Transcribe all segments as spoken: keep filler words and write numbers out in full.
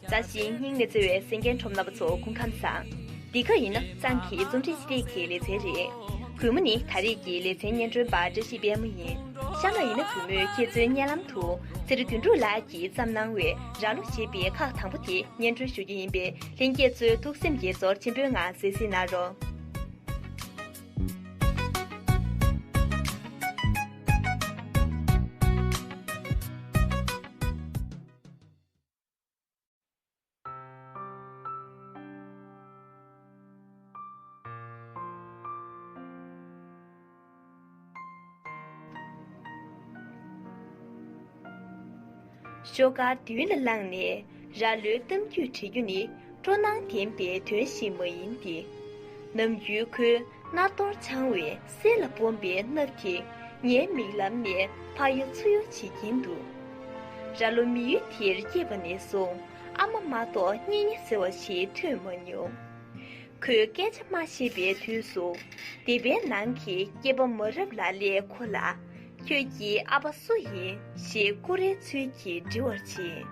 བཀྲ་ཤིས་སྙིང་ནས་བརྩེ་བའི་གསན་མཁན་ཁྲོམ་རྣམ་པ་ཚོ་སྐུ་ཁམས་བཟང་། འདི་ག་ཡིན་ན་གཙང་གི་རྩོམ་སྒྲིག་སྤྱི་སྟེགས་ཀྱི་ལེ་ཚན་རེད། གུས་མོ་ནི་ད་རེས་ཀྱི་ལེ་ཚན་སྙན་སྒྲོན་པ་བཀྲ་ཤིས་དཔལ་མོ་ཡིན། གཤམ་ལ་ཡིན་ན་གུས་མོས་ཁྱེད་ཚོའི་སྙན་ལམ་དུ་ཚེ་རིང་དོན་གྲུབ་ལགས་ཀྱིས་བརྩམས་གནང་བའི་ར་ལོ་ཞེས་པའི་ཁག་དང་པོ་དེ་སྙན་སྒྲོན་ཞུ་རྒྱུ་ཡིན་པས་ལྷན་རྒྱས་ཚོས་ཐུགས་སེམས་ཀྱི་ཟོར་ཆེན་པོའི་ངང་གསན་གཟིགས་གནང་རོགས། ཤོག་དཀར་མདུན་ལ་བླངས་ནས་ར་ལོའི་གཏམ་རྒྱུད་འབྲི་རྒྱུ་ནི་སྤྲོ་སྣང་ལྡན་པའི་དོན་ཞིག་མ་ཡིན་ཏེ། ནམ་རྒྱུན་ཁོའི་གནག་རྡོར་འཆང་བའི་གསེར་ལ་སྦོམ་པའི་སྣབས་དེ་ངའི་མིག་ལམ་ནས་ཕར་གཡོ་ཚུར་གཡོ་བྱེད་ཀྱིན་འདུག་ར་ལོ་མི་ཡུལ་དེར་སྐྱེས་པ་ནས་བཟུང་ཨ་མ་མ་གཏོགས་གཉེན་ཉེ་ཟེར་བ་ཞིག་ཐོས་མ་མྱོང་། ཁོས་སྐད་ཆ་མ་བཤད་པའི་དུས་སུ། སྡེ་པའི་ནང་གི་སྐྱེས་པ་མ་རབས་ལ་ལས་ཁོ་ལ། ཁྱོད་ཀྱི་ཨ་ཕ་སུ་ཡིན་ཞེས་ཀུ་རེའི་ཚུལ་གྱིས་འདྲི་བར་བྱེད།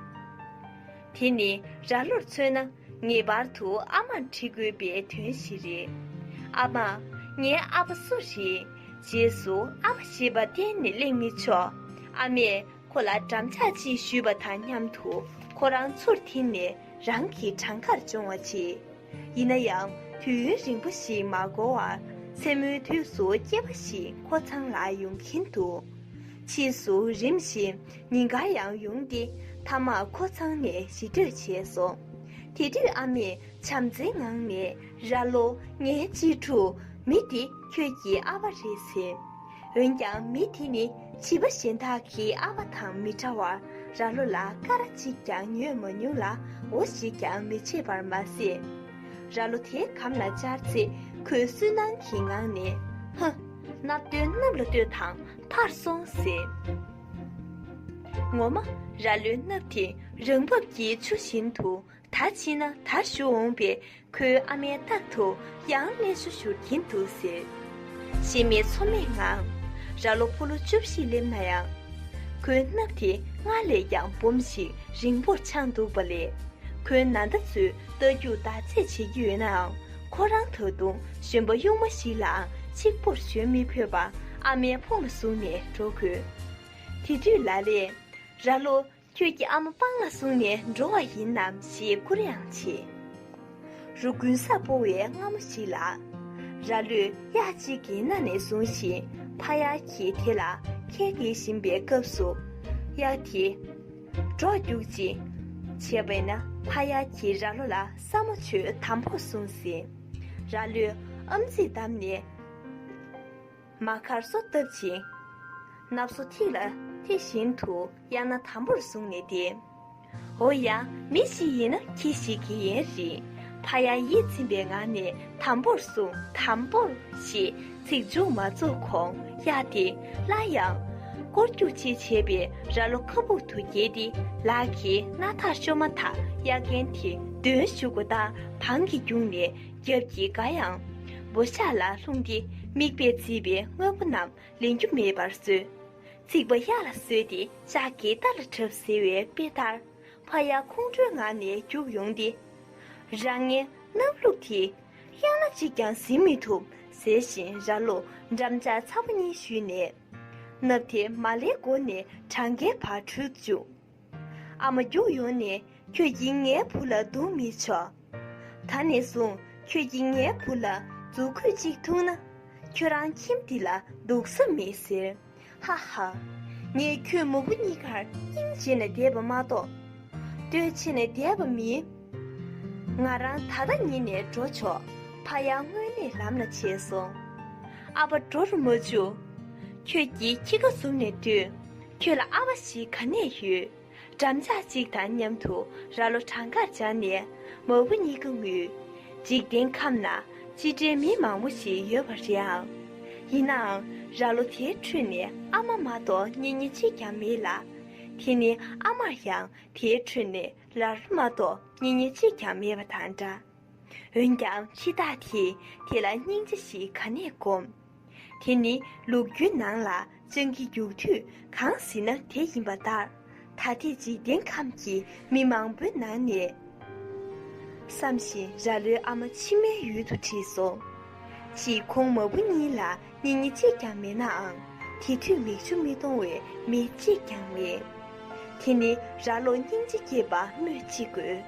དེ་ནི་ར་ལོར་མཚོན་ན་ངེས་པར་དུ་ཨ་མར་འདྲི་དགོས་པའི་དོན་ཞིག་རེད། ཨ་མ། ངའི་ཨ་ཕ་སུ་རེད། རྗེས་སུ་ཨ་མ་ཞེས་པ་གཏན་ནས་གླེང་མི་ཆོག་ཨ་མས། ཁོ་ལ་འགྲམ་ལྕག་ཅིག་གཞུས་པ་དང་མཉམ་དུ་ཁོ་རང་ཚུར་འཐེན་ནས་རང་གི་བྲང་ཁར་མཆོང་བ་བྱེད། ཡིན་ན་ཡང་དུས་ཡུན་རིང་པོ་ཞིག་མ་འགོར་བར་མཚན་མོའི་དུས་སུ་སྐྱེས་པ་ཞིག་ཁོ་ཚང་ལ་ཡོང་གིན་འདུག་ཕྱིས་སུ་རིམ་བཞིན་ཉིན་དཀར་ཡང་ཡོང་སྟེ་མཐའ་མར་ཁོ་ཚང་ནས་ཞི་གྲོས་བྱས་སོང་། དེ་དུས་ཨ་མས་བྱམས་བརྩེའི་ངང་ནས་ར་ལོ་ངའི་གཅེས་ཕྲུག་མི་འདི་ཁྱོད་ཀྱི་ཨ་ཕ་རེད་ཟེར། འོན་ཀྱང་མི་དེ་ནི་བྱིས་པ་གཞན་དག་གི་ཨ་ཕ་དང་མི་འདྲ་བར་ར་ལོ་ལ་སྐར་གཅིག་ཀྱང་ཉོས་མ་མྱོང་ལ་འོ་ཞིག་ཀྱང་མི་བྱེད་པར་མ་ཟད། ར་ལོ་དེའི་གམ་ལ་བཅར་ཚེ་ཁོས་སུན་སྣང་གི་ངང་ནས་ཧ། སྣབས་དོན་སྣབས་ལ་ལྟོས་དང་ཕར་སོང་ཟེར། ངོ་མ་ར་ལོའི་སྣབས་དེ་རང་འབབ་ཀྱི་ཆུ་བཞིན་དུ། ད་ཕྱིན་ན་དར་ཞུ་འོང་པས་ཁོའི་ཨ་མའི་རྟག་ཏུ་ཡང་སྨན་ཞུ་ཞུ་གིན་འདུག་ཟེར། ཤེས་མེད་ཚོར་མེད་ངང་། ར་ལོ་ཕོ་ལོ་བཅུ་བཞི་སླེབས་ན་ཡང་། ཁོའི་སྣབས་དེ་སྔར་ལས་ཀྱང་སྦོམ་ཞིག་རིང་པོར་འཕྱང་འདུག་པ་ལས། ཁོའི་ན་མདའ་ཚོས་རྟ་རྒྱུག་བདག་རྩེད་བྱེད་ཀྱི་ཡོད་ནའང་ཁོ་རང་ད་དུང་གཞོན་པ་གཡུང་མ་ཞིག་ལའང་གཅིག་པུར་ཞོན་མི་ཕོད་པར་ཨ་མའི་ཕོངས་ལ་བཟུང་ནས་འགྲོ་དགོས། དེ་དུས་ལ་ལས། ར་ལོ། ཁྱོད་ཀྱི་ཨ་མ་པང་ལ་བཟུང་ནས་འགྲོ་བ་ཡིན་ནམ་ཞེས་ཀུ་རེའང་བྱེད། རུ་དགུན་སར་སྤོ་བའི་སྔ་མོ་ཞིག་ལ། ར་ལོས་གཡག་གཅིག་གི་སྣ་ནས་བཟུང་ཞིང་ཕ་གཡག་གིས་དེ་ལ་ཁལ་འགེལ་བཞིན་པའི་སྐབས་སུ། གཡག་དེས། འགྲོ་རྒྱུག་ཅིག་བྱས་པས་ན་ཕ་གཡག་གིས་ར་ལོ་ལ་ས་མོ་ཆུའི་དམ་པོར་བཟུང་ཟིན། ར་ལོས་ཨམ་ཙིག་བསྡམས་ནས། མ་ཁར་སོ་བཏབ་ཅིང་། སྣབས་སོ་ཐིག་ལ་ཐིག་བཞིན་དུ་གཡག་སྣ་དམ་པོར་བཟུང་ནས་བསྡད། འོ་ཡ། མི་ཞིག་ཡིན་ན་ཁྱི་ཞིག་གི་ཡན་རེད། ཕ་གཡག་ཡིད་ཚིམ་པའི་ངང་ནས་དམ་པོར་བཟུང་དམ་པོར་ཞེས་ཚིག་མཇུག་མ་རྫོགས་གོང་གཡག་དེ་སླར་ཡང་སྐོར་རྒྱུག་ཅིག་བྱས་པས་ར་ལོ་ཁ་སྦུག་ཏུ་འགྱེལ་ཏེ་ལག་གིས་སྣ་ཐག་ཤོར་མ་ཐག་གཡག་རྒན་དེ་འདོན་ཞུ་དགོས་སྟངས་བང་གིས་བརྒྱུགས་ནས། རྒྱབ་ཀྱི་སྒ་ཡང་། འབོ་ཤག་ལ་ལྷུང་སྟེ་མིག་དཔེ་བརྫིས་པའི་དངོས་པོ་རྣམས་ལེན་རྒྱུ་མེད་པར་བཟོས། རྩིག་པ་གཡག་ལ་བཟོས་ཏེ་ལྕགས་ཀྱི་རྟ་ལ་བྲབས་ཟེར་བའི་དཔེ་ལྟར། ཕ་གཡག་ཁོང་ཁྲོའི་ངང་ནས་རྒྱུགས་ཡོང་སྟེ། རང་ངའི་སྣབས་ལུག་དེ་གཡག་སྣ་གཅིག་ཀྱང་ཟིན་མི་ཐུབ་ཟེར་བཞིན་ར་ལོ་འགྲམ་ལྕག་ཚ་པོ་གཉིས་གཞུས་ནས། སྣབས་དེ་མ་ལའི་མགོ་ནས་བྲང་ཁའི་བར་འཁྲུད་བཅུག་ཨ་མ་རྒྱུགས་ཡོང་ནས་ཁྱོད་ཀྱིས་ངའི་བུ་ལ་རྡུང་མི་ཆོག་ད་ནས་བཟུང་ཁྱོད་ཀྱིས་ངའི་བུ་ལ་མཛུབ་གུས་གཅིག་ཐུག་ན། ཁྱོད་རང་ཁྱིམ་འདི་ལ་འདུག་ས་མེད་ཟེར། ཧ་ཧ། ངས་ཁྱོད་མ་བུ་གཉིས་ཀར་སྙིང་རྗེ་ནས་བསྡད་པ་མ་གཏོགས། ལྟོས་ཆེ་ནས་བསྡད་པ་མིན། ང་རང་ད་ལྟ་ཉིད་ནས་འགྲོ་ཆོག་ཕ་གཡག་དངོས་གནས་ལམ་ལ་ཆས་སོང་། ཨ་ཕ་འགྲོ་རུ་མ་བཅུག་ཁྱོད་ཀྱིས་ཁྱི་ཁ་བཟུང་ནས་སྡོད། ཁྱོད་ལ་ཨ་ཕ་ཞིག་ག་ནས་ཡོད། འགྲམ་ལྕག་ཅིག་དང་མཉམ་དུ་ར་ལོ་བྲང་ཁར་སྦྱར་ནས་མ་བུ་གཉིས་ཀ་ངུས། འཇིག་རྟེན་ཁམས་ན་ཅི་འདྲའི་མི་མང་པོ་ཞིག་ཡོད་པ་རེད་ཨང་། ཡིན་ནའང་ར་ལོ་དེའི་ཁྲོད་ནས་ཨ་མ་མ་གཏོགས་གཉེན་ཉེ་གཅིག་ཀྱང་མེད་ལ། དེ་ནི་ཨ་མར་ཡང་དེའི་ཁྲོད་ནས་ར་ལོ་མ་གཏོགས་གཉེན་ཉེ་གཅིག་ཀྱང་མེད་པ་དང་འདྲ། འོན་ཀྱང་ཁྱི་བདག་དེས་དེ་ལ་སྙིང་རྗེ་ཞིག་ག་ནས་སྒོམ། དེ་ནི་ལོ་རྒྱུས་ནང་ལ་སྤྱང་ཀི་རྒྱུག་དུས་གང་ཟིན་ན་དེ་ཡིན་པ་ལྟར། ད་ཐེངས་འཇིག་རྟེན་ཁམས་ཀྱི་མི་མང་པོའི་ནང་ནས། བསམ་བཞིན་ར་ལོའི་ཨ་མ་མཆི་མའི་ཡུལ་དུ་ཁྲིད་སོང་། གཅིག་ཁོང་མ་བུ་གཉིས་ལ་གཉེན་ཉེ་གཅིག་ཀྱང་མེད་ནའང་། དེ་དུས་མིག་ཆུ་མི་གཏོང་བའི་མི་གཅིག་ཀྱང་མེད། དེ་ནི་ར་ལོ་སྙིང་རྗེ་སྐྱེས་པ་སྨོས་ཅི་དགོས།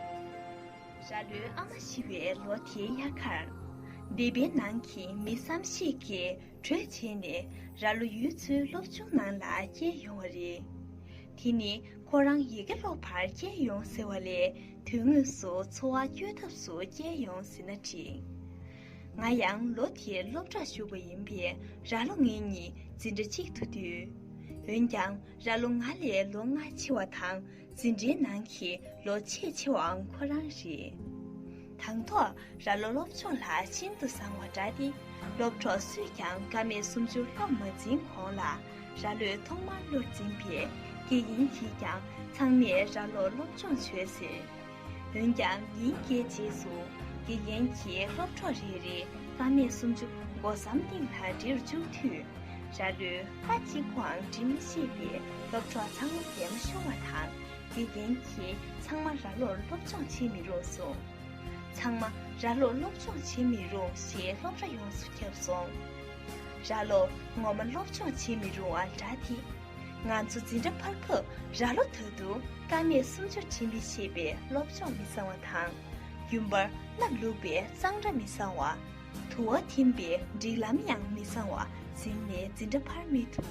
ར་ལོའི་ཨ་མ་ཤི་བའི་ལོ་དེའི་དབྱར་ཁར། སྡེ་པའི་ནང་གི་མི་བསམ་ཤེས་ཀྱིས་གྲོས་བྱས་ནས་ར་ལོ་ཡུལ་ཚོའི་སློབ་ཆུང་ནང་ལ་སྐྱེལ་ཡོང་བ་རེད། དེ་ནི་ཁོ་རང་ཡི་གེ་ཀློག་པར་སྐྱེལ་ཡོང་ཟེར་བ་ལས། དོན་དངོས་སུ་འཚོ་བ་སྐྱོལ་ཐབས་སུ་སྐྱེལ་ཡོང་ཟེར་ན་འགྲིག། ང་ཡང་ལོ་དེར་སློབ་གྲྭར་ཞུགས་པ་ཡིན་པས། ར་ལོ་ངེད་གཉིས་འཛིན་གྲྭ་གཅིག་ཏུ་འདུས། འོན་ཀྱང་ར་ལོ་ང་ལས་ལོ་ལྔ་ཆེ་བ་དང་། འཛིན་གྲྭའི་ནང་གི་ལོ་ཆེས་ཆེ་བའང་ཁོ་རང་རེད། དང་ཐོག་ར་ལོ་སློབ་སྦྱོང་ལ་ཤིན་ཏུ་བཟང་བ་འདྲ་སྟེ། སློབ་གྲོགས་སུས་ཀྱང་ཀ་མད་སུམ་ཅུ་སློབ་མ་འཛིན་གོང་ལ། ར་ལོས་ཐོག་མར་བློར་འཛིན་པས། དགེ་རྒན་གྱིས་ཀྱང་ཚང་མས་ར་ལོར་སློབ་སྦྱོང་བྱོས་ཟེར། འོན་ཀྱང་ཉིན་འགའི་རྗེས་སུ། དགེ་རྒན་གྱིས་སློབ་གྲོགས་རེ་རེ་ཀ་མད་སུམ་ཅུ་སྒོ་སམ་སྟེང་ལ་འབྲི་རུ་བཅུག་དུས། ར་ལོས་ཧ་གཅིག་པོའང་འབྲི་མི་ཤེས་པས། སློབ་གྲོགས་ཚང་མ་གད་མོ་ཤོར་བ་དང་། དགེ་རྒན་གྱིས་ཚང་མ་ར་ལོར་སློབ་སྦྱོང་བྱེད་མི་རུང་གསུངས། ཚང་མ་ར་ལོར་སློབ་སྦྱོང་བྱེད་མི་རུང་ཞེས་སློབ་གྲྭ་ཡོངས་སུ་ཁྱབ་སོང་། ར་ལོ་ངོ་མ་སློབ་སྦྱོང་བྱེད་མི་རུང་བ་འདྲ་དེ། ང་ཚོ་འཛིན་གྲྭ་འཕར་སྐབས་ར་ལོ་ད་དུང་ཀ་མད་སུམ་ཅུ་འབྲི་མི་ཤེས་པས་སློབ་སྦྱོང་མི་བཟང་བ་དང་། རྒྱུན་པར་སྣབས་ལུག་པས་གཙང་སྦྲ་མི་བཟང་བ། དུ་བ་འཐིམ་པས་སྒྲིག་ལམ་ཡང་མི་བཟང་བ་འཛིན་ནས་འཛིན་གྲྭ་འཕར་མི་ཐུབ།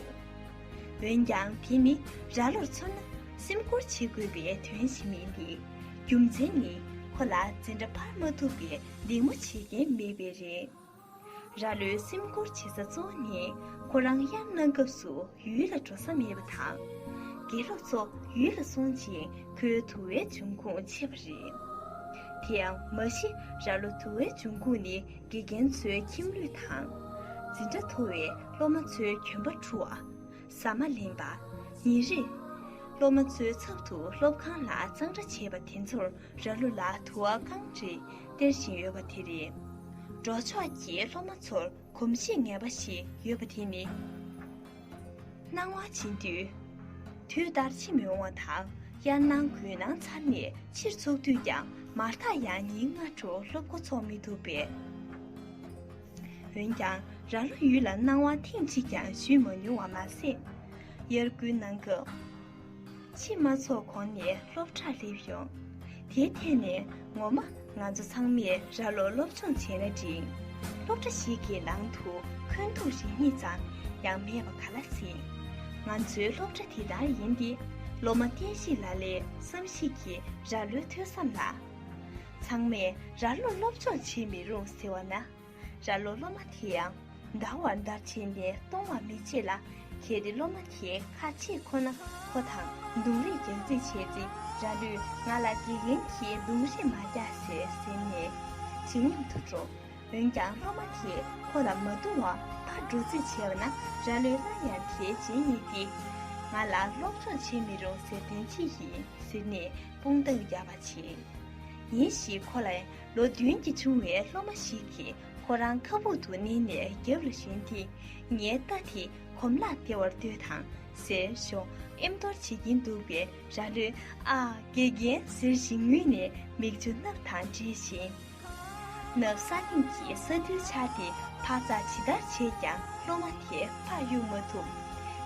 འོན་ཀྱང་དེ་ནི་ར་ལོར་མཚོན་ན་སེམས་ཁུར་བྱེད་དགོས་པའི་དོན་ཞིག་མིན་ཏེ། རྒྱུ་མཚན་ནི་ཁོ་ལ་འཛིན་གྲྭ་འཕར་མ་ཐུབ་པའི་སྡིགས་མོ་བྱེད་མཁན་མེད་པས་རེད། ར་ལོའི་སེམས་ཁུར་བྱེད་ས་གཙོ་བོ་ནི་ཁོ་རང་དབྱར་གནང་སྐབས་སུ་ཡུལ་ལ་འགྲོ་ས་མེད་པ་དང་། དགེ་སློབ་ཚོ་ཡུལ་ལ་སོང་རྗེས་ཁོའི་དུ་བའི་འབྱུང་ཁུངས་ཆད་པ་རེད། དེ་ཡང་མ་གཞི་ར་ལོ་དུ་བའི་འབྱུང་ཁུངས་ནི་དགེ་རྒན་ཚོའི་ཁྱིམ་ལུད་དང་། འཛིན་གྲྭ་མཐོ་བའི་སློབ་མ་ཚོའི་གྱོན་པ་འཁྲུ་བ། ཟ་མ་ལེན་པ། ཉིན་རེ་སློབ་མ་ཚོའི་ཚབ་ཏུ་སློབ་ཁང་ལ་གཙང་སྦྲ་བྱེད་པ་དེ་ཚོར་ར་ལོ་ལ་དུ་བ་གང་རེ་སྟེར་བཞིན་ཡོད་པ་དེ་རེད། འགྲོ་ཕྱོགས་ཀྱི་སློབ་མ་ཚོར་གོམས་གཤིས་ངན་པ་ཞིག་ཡོད་པ་དེ་ནི། སྣང་བ་ཕྱིན་དུས། དུས་ལྟར་ཕྱིར་མི་འོང་བ་དང་། དབྱར་གནང་དགུན་གནང་ཚར་ནས་ཕྱིར་ཚུགས་དུས་ཀྱང་མར་ཐག་ཡང་ཉིན་སྔ་དྲོ་སློབ་འགོ་ཚོགས་མི་ཐུབ་པས། འོན་ཀྱང་ར་ལོ་ཡུལ་ལ་སྣང་བ་ཐེངས་གཅིག་ཀྱང་ཞུས་མ་མྱོང་བ་མ་ཟད། དབྱར་དགུན་གནང་སྐབས། ཕྱིར་མ་ཚོགས་གོང་ནས་སློབ་གྲྭར་སླེབས་ཡོང་། དེའི་ཐད་ནས་ངོ་མ་ང་ཚོ་ཚང་མས་ར་ལོར་སློབ་སྦྱོང་བྱས་ན་འགྲིག། སློབ་གྲྭ་ཞིག་གི་ནང་དུ་འཁོན་འདུག་རེ་གཉིས་ཙམ་ཡང་མེད་པ་ག་ལ་སྲིད། ང་ཚོའི་སློབ་གྲྭ་དེ་ལྟར་ཡིན་ཏེ། སློབ་མ་བསྟན་བཤིག་ལ་ལས་བསམ་གཞིག་གིས་ར་ལོའི་ཐོས་བསམ་ལ། ཚང་མས་ར་ལོ་སློབ་སྦྱོང་བྱེད་མི་རུང་ཟེར་བ་ན། ར་ལོ་སློབ་མ་དེ་ཡང་འདར་བར་འདར་བྱས་ནས་གཏོང་བར་མི་བྱེད་ལ། གལ་ཏེ་སློབ་མ་དེའི་ཁ་ཕྱེས་ཁོ་ན་ཁོ་དང་རྡུང་རེས་རྒྱག་རྩིས་བྱས་ཚེ། ར་ལོས་ང་ལ་དགེ་རྒན་གྱིས་རྡུང་རེས་མ་རྒྱག་ཟེར་ཟེར་ནས་ཇེ་སྙོམས་དུ་འགྲོ། འོན་ཀྱང་སློབ་མ་དེས་ཁོ་ལ་མ་རྡུང་བར་ཕར་འགྲོ་རྩིས་བྱས་པ་ན། ར་ལོས་སླར་ཡང་དེའི་རྗེས་སྙེག་སྟེ། ང་ལ་སློབ་སྦྱོང་བྱེད་མི་རུང་ཟེར་དོན་ཅི་ཡིན་ཟེར་ནས་དཔུང་རྡང་རྒྱག་པ་བྱེད། ཉིན་ཞིག་ཁོ་ལ་ལོ་བདུན་གྱིས་ཆུང་བའི་སློབ་མ་ཞིག་གིས་ཁོ་རང་ཁ་སྦུག་ཏུ་མནན་ནས་རྒྱབ་ལ་ཞོན་ཏེ། ངའི་རྟ་དེ་གོམ་ལག་སྟེར་བར་སྡོད་དང་ཟེར་ཞོག་ཨེམ་གཏོར་བྱེད་ཀྱིན་འདུག་པས། ར་ལོས་ཨ་དགེ་རྒན་ཟེར་བཞིན་ངུས་ནས་མིག་ཆུ་སྣབས་དང་འདྲེས་ཤིང་། སྣབས་ས་སྟེང་གི་ས་རྡུལ་ཆགས་ཏེ་འཕག་འཚག་ཇི་ལྟར་བྱས་ཀྱང་སློབ་མ་དེ་ཕར་གཡུག་མ་ཐུབ།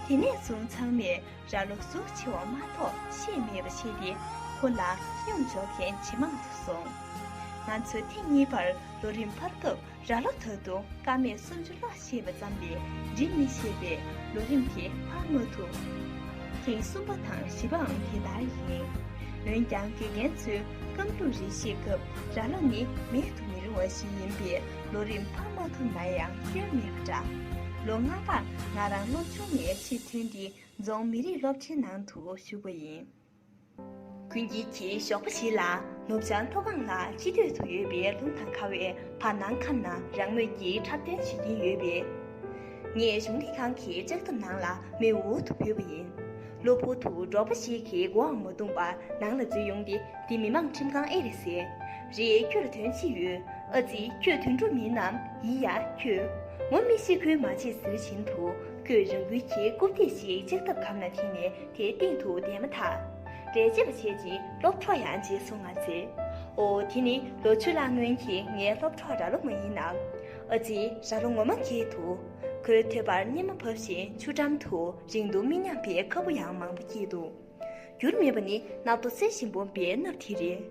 དེ་ནས་བཟུང་ཚང་མས་ར་ལོ་གཟུགས་ཆེ་བ་མ་གཏོགས་ཤེས་མེད་པ་ཤེས་ཏེ་ཁོ་ལ་སྙོམས་འཇོག་མཁན་ཇེ་མང་དུ་སོང་། ང་ཚོ་ཐེངས་གཉིས་པར་ལོ་རིམ་འཕར་སྐབས་ར་ལོ་ད་དུང་ཀ་མད་སུམ་ཅུ་ཀློག་ཤེས་པ་ཙམ་ལས་འབྲི་མི་ཤེས་པས་ལོ་རིམ་དེ་འཕར་མ་ཐུབ། ཐེངས་གསུམ་པ་དང་བཞི་པའང་དེ་ལྟར་ཡིན། འོན་ཀྱང་དགེ་རྒན་ཚོས་རྐང་གླུ་རེ་ཤེས་སྐབས་ར་ལོ་ནི་མེད་དུ་མི་རུང་བ་ཞིག་ཡིན་པས་ལོ་རིམ་འཕར་མ་ཐུབ་ན་ཡང་སྐྱོན་མེད་པ་འདྲ། ལོ་ལྔ་པར་ང་རང་སློབ་ཆུང་ནས་ཕྱིར་ཐོན་ཏེ་རྫོང་མི་རིགས་སློབ་གྲྭའི་ནང་དུ་ཞུགས་པ་ཡིན། དགུན་དཀྱིལ་གྱི་ཞོགས་པ་བཞི་ལ་ནུབ་བྱང་མཐོ་སྒང་ལ་སྤྱི་སྟོད་དུ་ཡོད་པའི་ལུང་དང་ཁ་བའི་བར་སྣང་ཁམས་ན་རང་མོས་ཀྱིས་འཁྲབ་སྟོན་བྱེད་ཀྱིན་ཡོད་པས། ངས་གཞུང་ལས་ཁང་གི་ལྕགས་ཐབ་ནང་ལ་མེ་འུར་དུ་བུད་པ་ཡིན། གློ་བུར་དུ་འབྲོག་པ་ཞིག་གིས་མགོའང་མ་བརྡུངས་པར་ནང་ལ་འཛུལ་ཡོང་སྟེ། འདི་མི་མང་ཁྲིམས་ཁང་ཨེ་རེད་ཟེར། རེད། ཁྱོད་ལ་དོན་ཅི་ཡོད། ཨ་ཙི། ཁྱོད་དོན་གྲུབ་མིན་ནམ། ཡིན་ཡ། ཁྱོད། ངོ་མི་ཤེས་ཁུལ་མ་བྱེད་ཟེར་བཞིན་དུ། ཁོས་རང་འགུལ་གྱིས་རྐུབ་སྟེགས་ཤིག་ལྕགས་ཐབ་སྒམ་ལ་འཐེན་ནས་དེའི་སྟེང་དུ་བསྡད་མ་ཐག། ལས་བྱེད་པ་བྱས་རྗེས་སློབ་གྲོགས་ཡང་བརྗེད་སོང་ང་ཚེ། ཨོ། དེ་ནི་ལོ་བཅུ་ལྷག་སྔོན་གྱི་ངའི་སློབ་གྲོགས་ར་ལོ་མ་ཡིན་ནམ། ཨ་ཙི། ར་ལོ་ངོ་མ་འགྱེལ་འདུག། ཁོའི་ཐོད་པར་སྙེ་མ་བབས་ཤིང་ཆུ་འགྲམ་དུ་རིང་དུ་མི་མཉམ་པའི་ཁ་སྤུ་ཡང་མང་པོ་སྐྱེས་འདུག། འགྱུར་མེད་པ་ནི་གནམ་ཐོ་གསལ་ཞིང་སྦོམ་པའི་གནམ་དེ་རེད།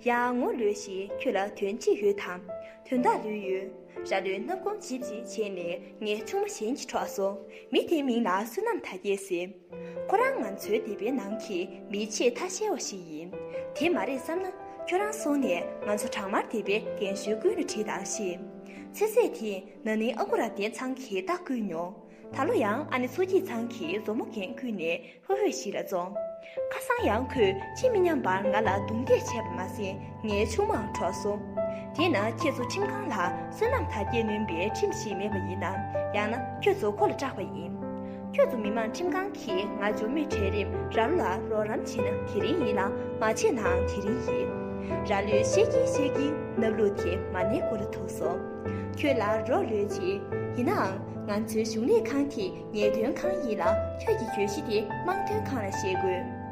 ཡ། ངོ་ལོས་ཤིག། ཁྱོད་ལ་དོན་ཅི་ཡོད་དམ། དོན་དག་ལོས་ཡོད། ར་ལོས་སྣུམ་སྐོམ་ལྗིབ་ལྗིབ་བྱས་ནས་ངའི་ཆུང་མ་གཞན་གྱིས་འཕྲོག་སོང་། མི་དེའི་མིང་ལ་བསོད་ནམས་དར་རྒྱས་ཟེར། ཁོ་རང་ང་ཚོའི་སྡེ་པའི་ནང་གི་མིའི་ཆེས་ཐ་ཤལ་བ་ཞིག་ཡིན། དེ་མ་རེད་བསམ་ན་ཁྱོད་རང་སོང་ནས་ང་ཚོ་བྲག་དམར་སྡེ་པའི་རྒན་གཞོན་ཀུན་ལ་དྲིས་དང་ཤིག། ཚེ་ཚད་དེ་ན་ནིང་ཨ་ཁུ་ར་བསྟན་ཚང་གིས་རྟ་བརྐུས་མྱོང་། ད་ལོ་ཡང་ཨ་ནེ་མཚོ་སྐྱིད་ཚང་གིས་མཛོ་མོ་རྒན་བརྐུས་ནས་ཧོད་ཧོད་ཞིག་ལ་བཙོངས། ཁ་སང་ཡང་ཁོས་ཅི་མི་སྙམ་པར་ང་ལ་རྡུང་རྡེག་བྱས་པ་མ་ཟད་ངའི་ཆུང་མའང་འཕྲོག་སོང་། དེས་ན་ཁྱེད་ཚོ་ཁྲིམས་ཁང་ལ་བསོད་ནམས་དར་རྒྱས་སྣོན་པའི་ཁྲིམས་ཤིག་མེད་པ་ཡིན་ནམ། ཡང་ན་ཁྱོད་ཚོ་ཁོ་ལ་སྐྲག་པ་ཡིན། ཁྱོད་ཚོ་མི་དམངས་ཁྲིམས་ཁང་གིས་ང་འཇུ་མི་གྲལ་རིམ་ར་ལོ་ལ་རོགས་རམ་བྱེད་ན་དེ་རིང་ཡིན་ལ་མ་བྱེད་ནའང་དེ་རིང་ཡིན། ར་ལོས་བཤད་ཀྱིན་བཤད་ཀྱིན་སྣབས་ལུད་དེ་མ་ཎིའི་མགོ་ལ་ཐུག་སོང་། ཁྱོད་ལ་རོགས་ལོས་བྱེད། ཡིན་ནའང་ང་ཚོའི་གཞུང་ལས་ཁང་དེ་ངེས་སྟོན་ཁང་ཡིན་ལ་ཁྱོད་ཀྱི་གྱོད་གཞི་དེ་དམངས་དོན་ཁང་ལ་བཤད་དགོས།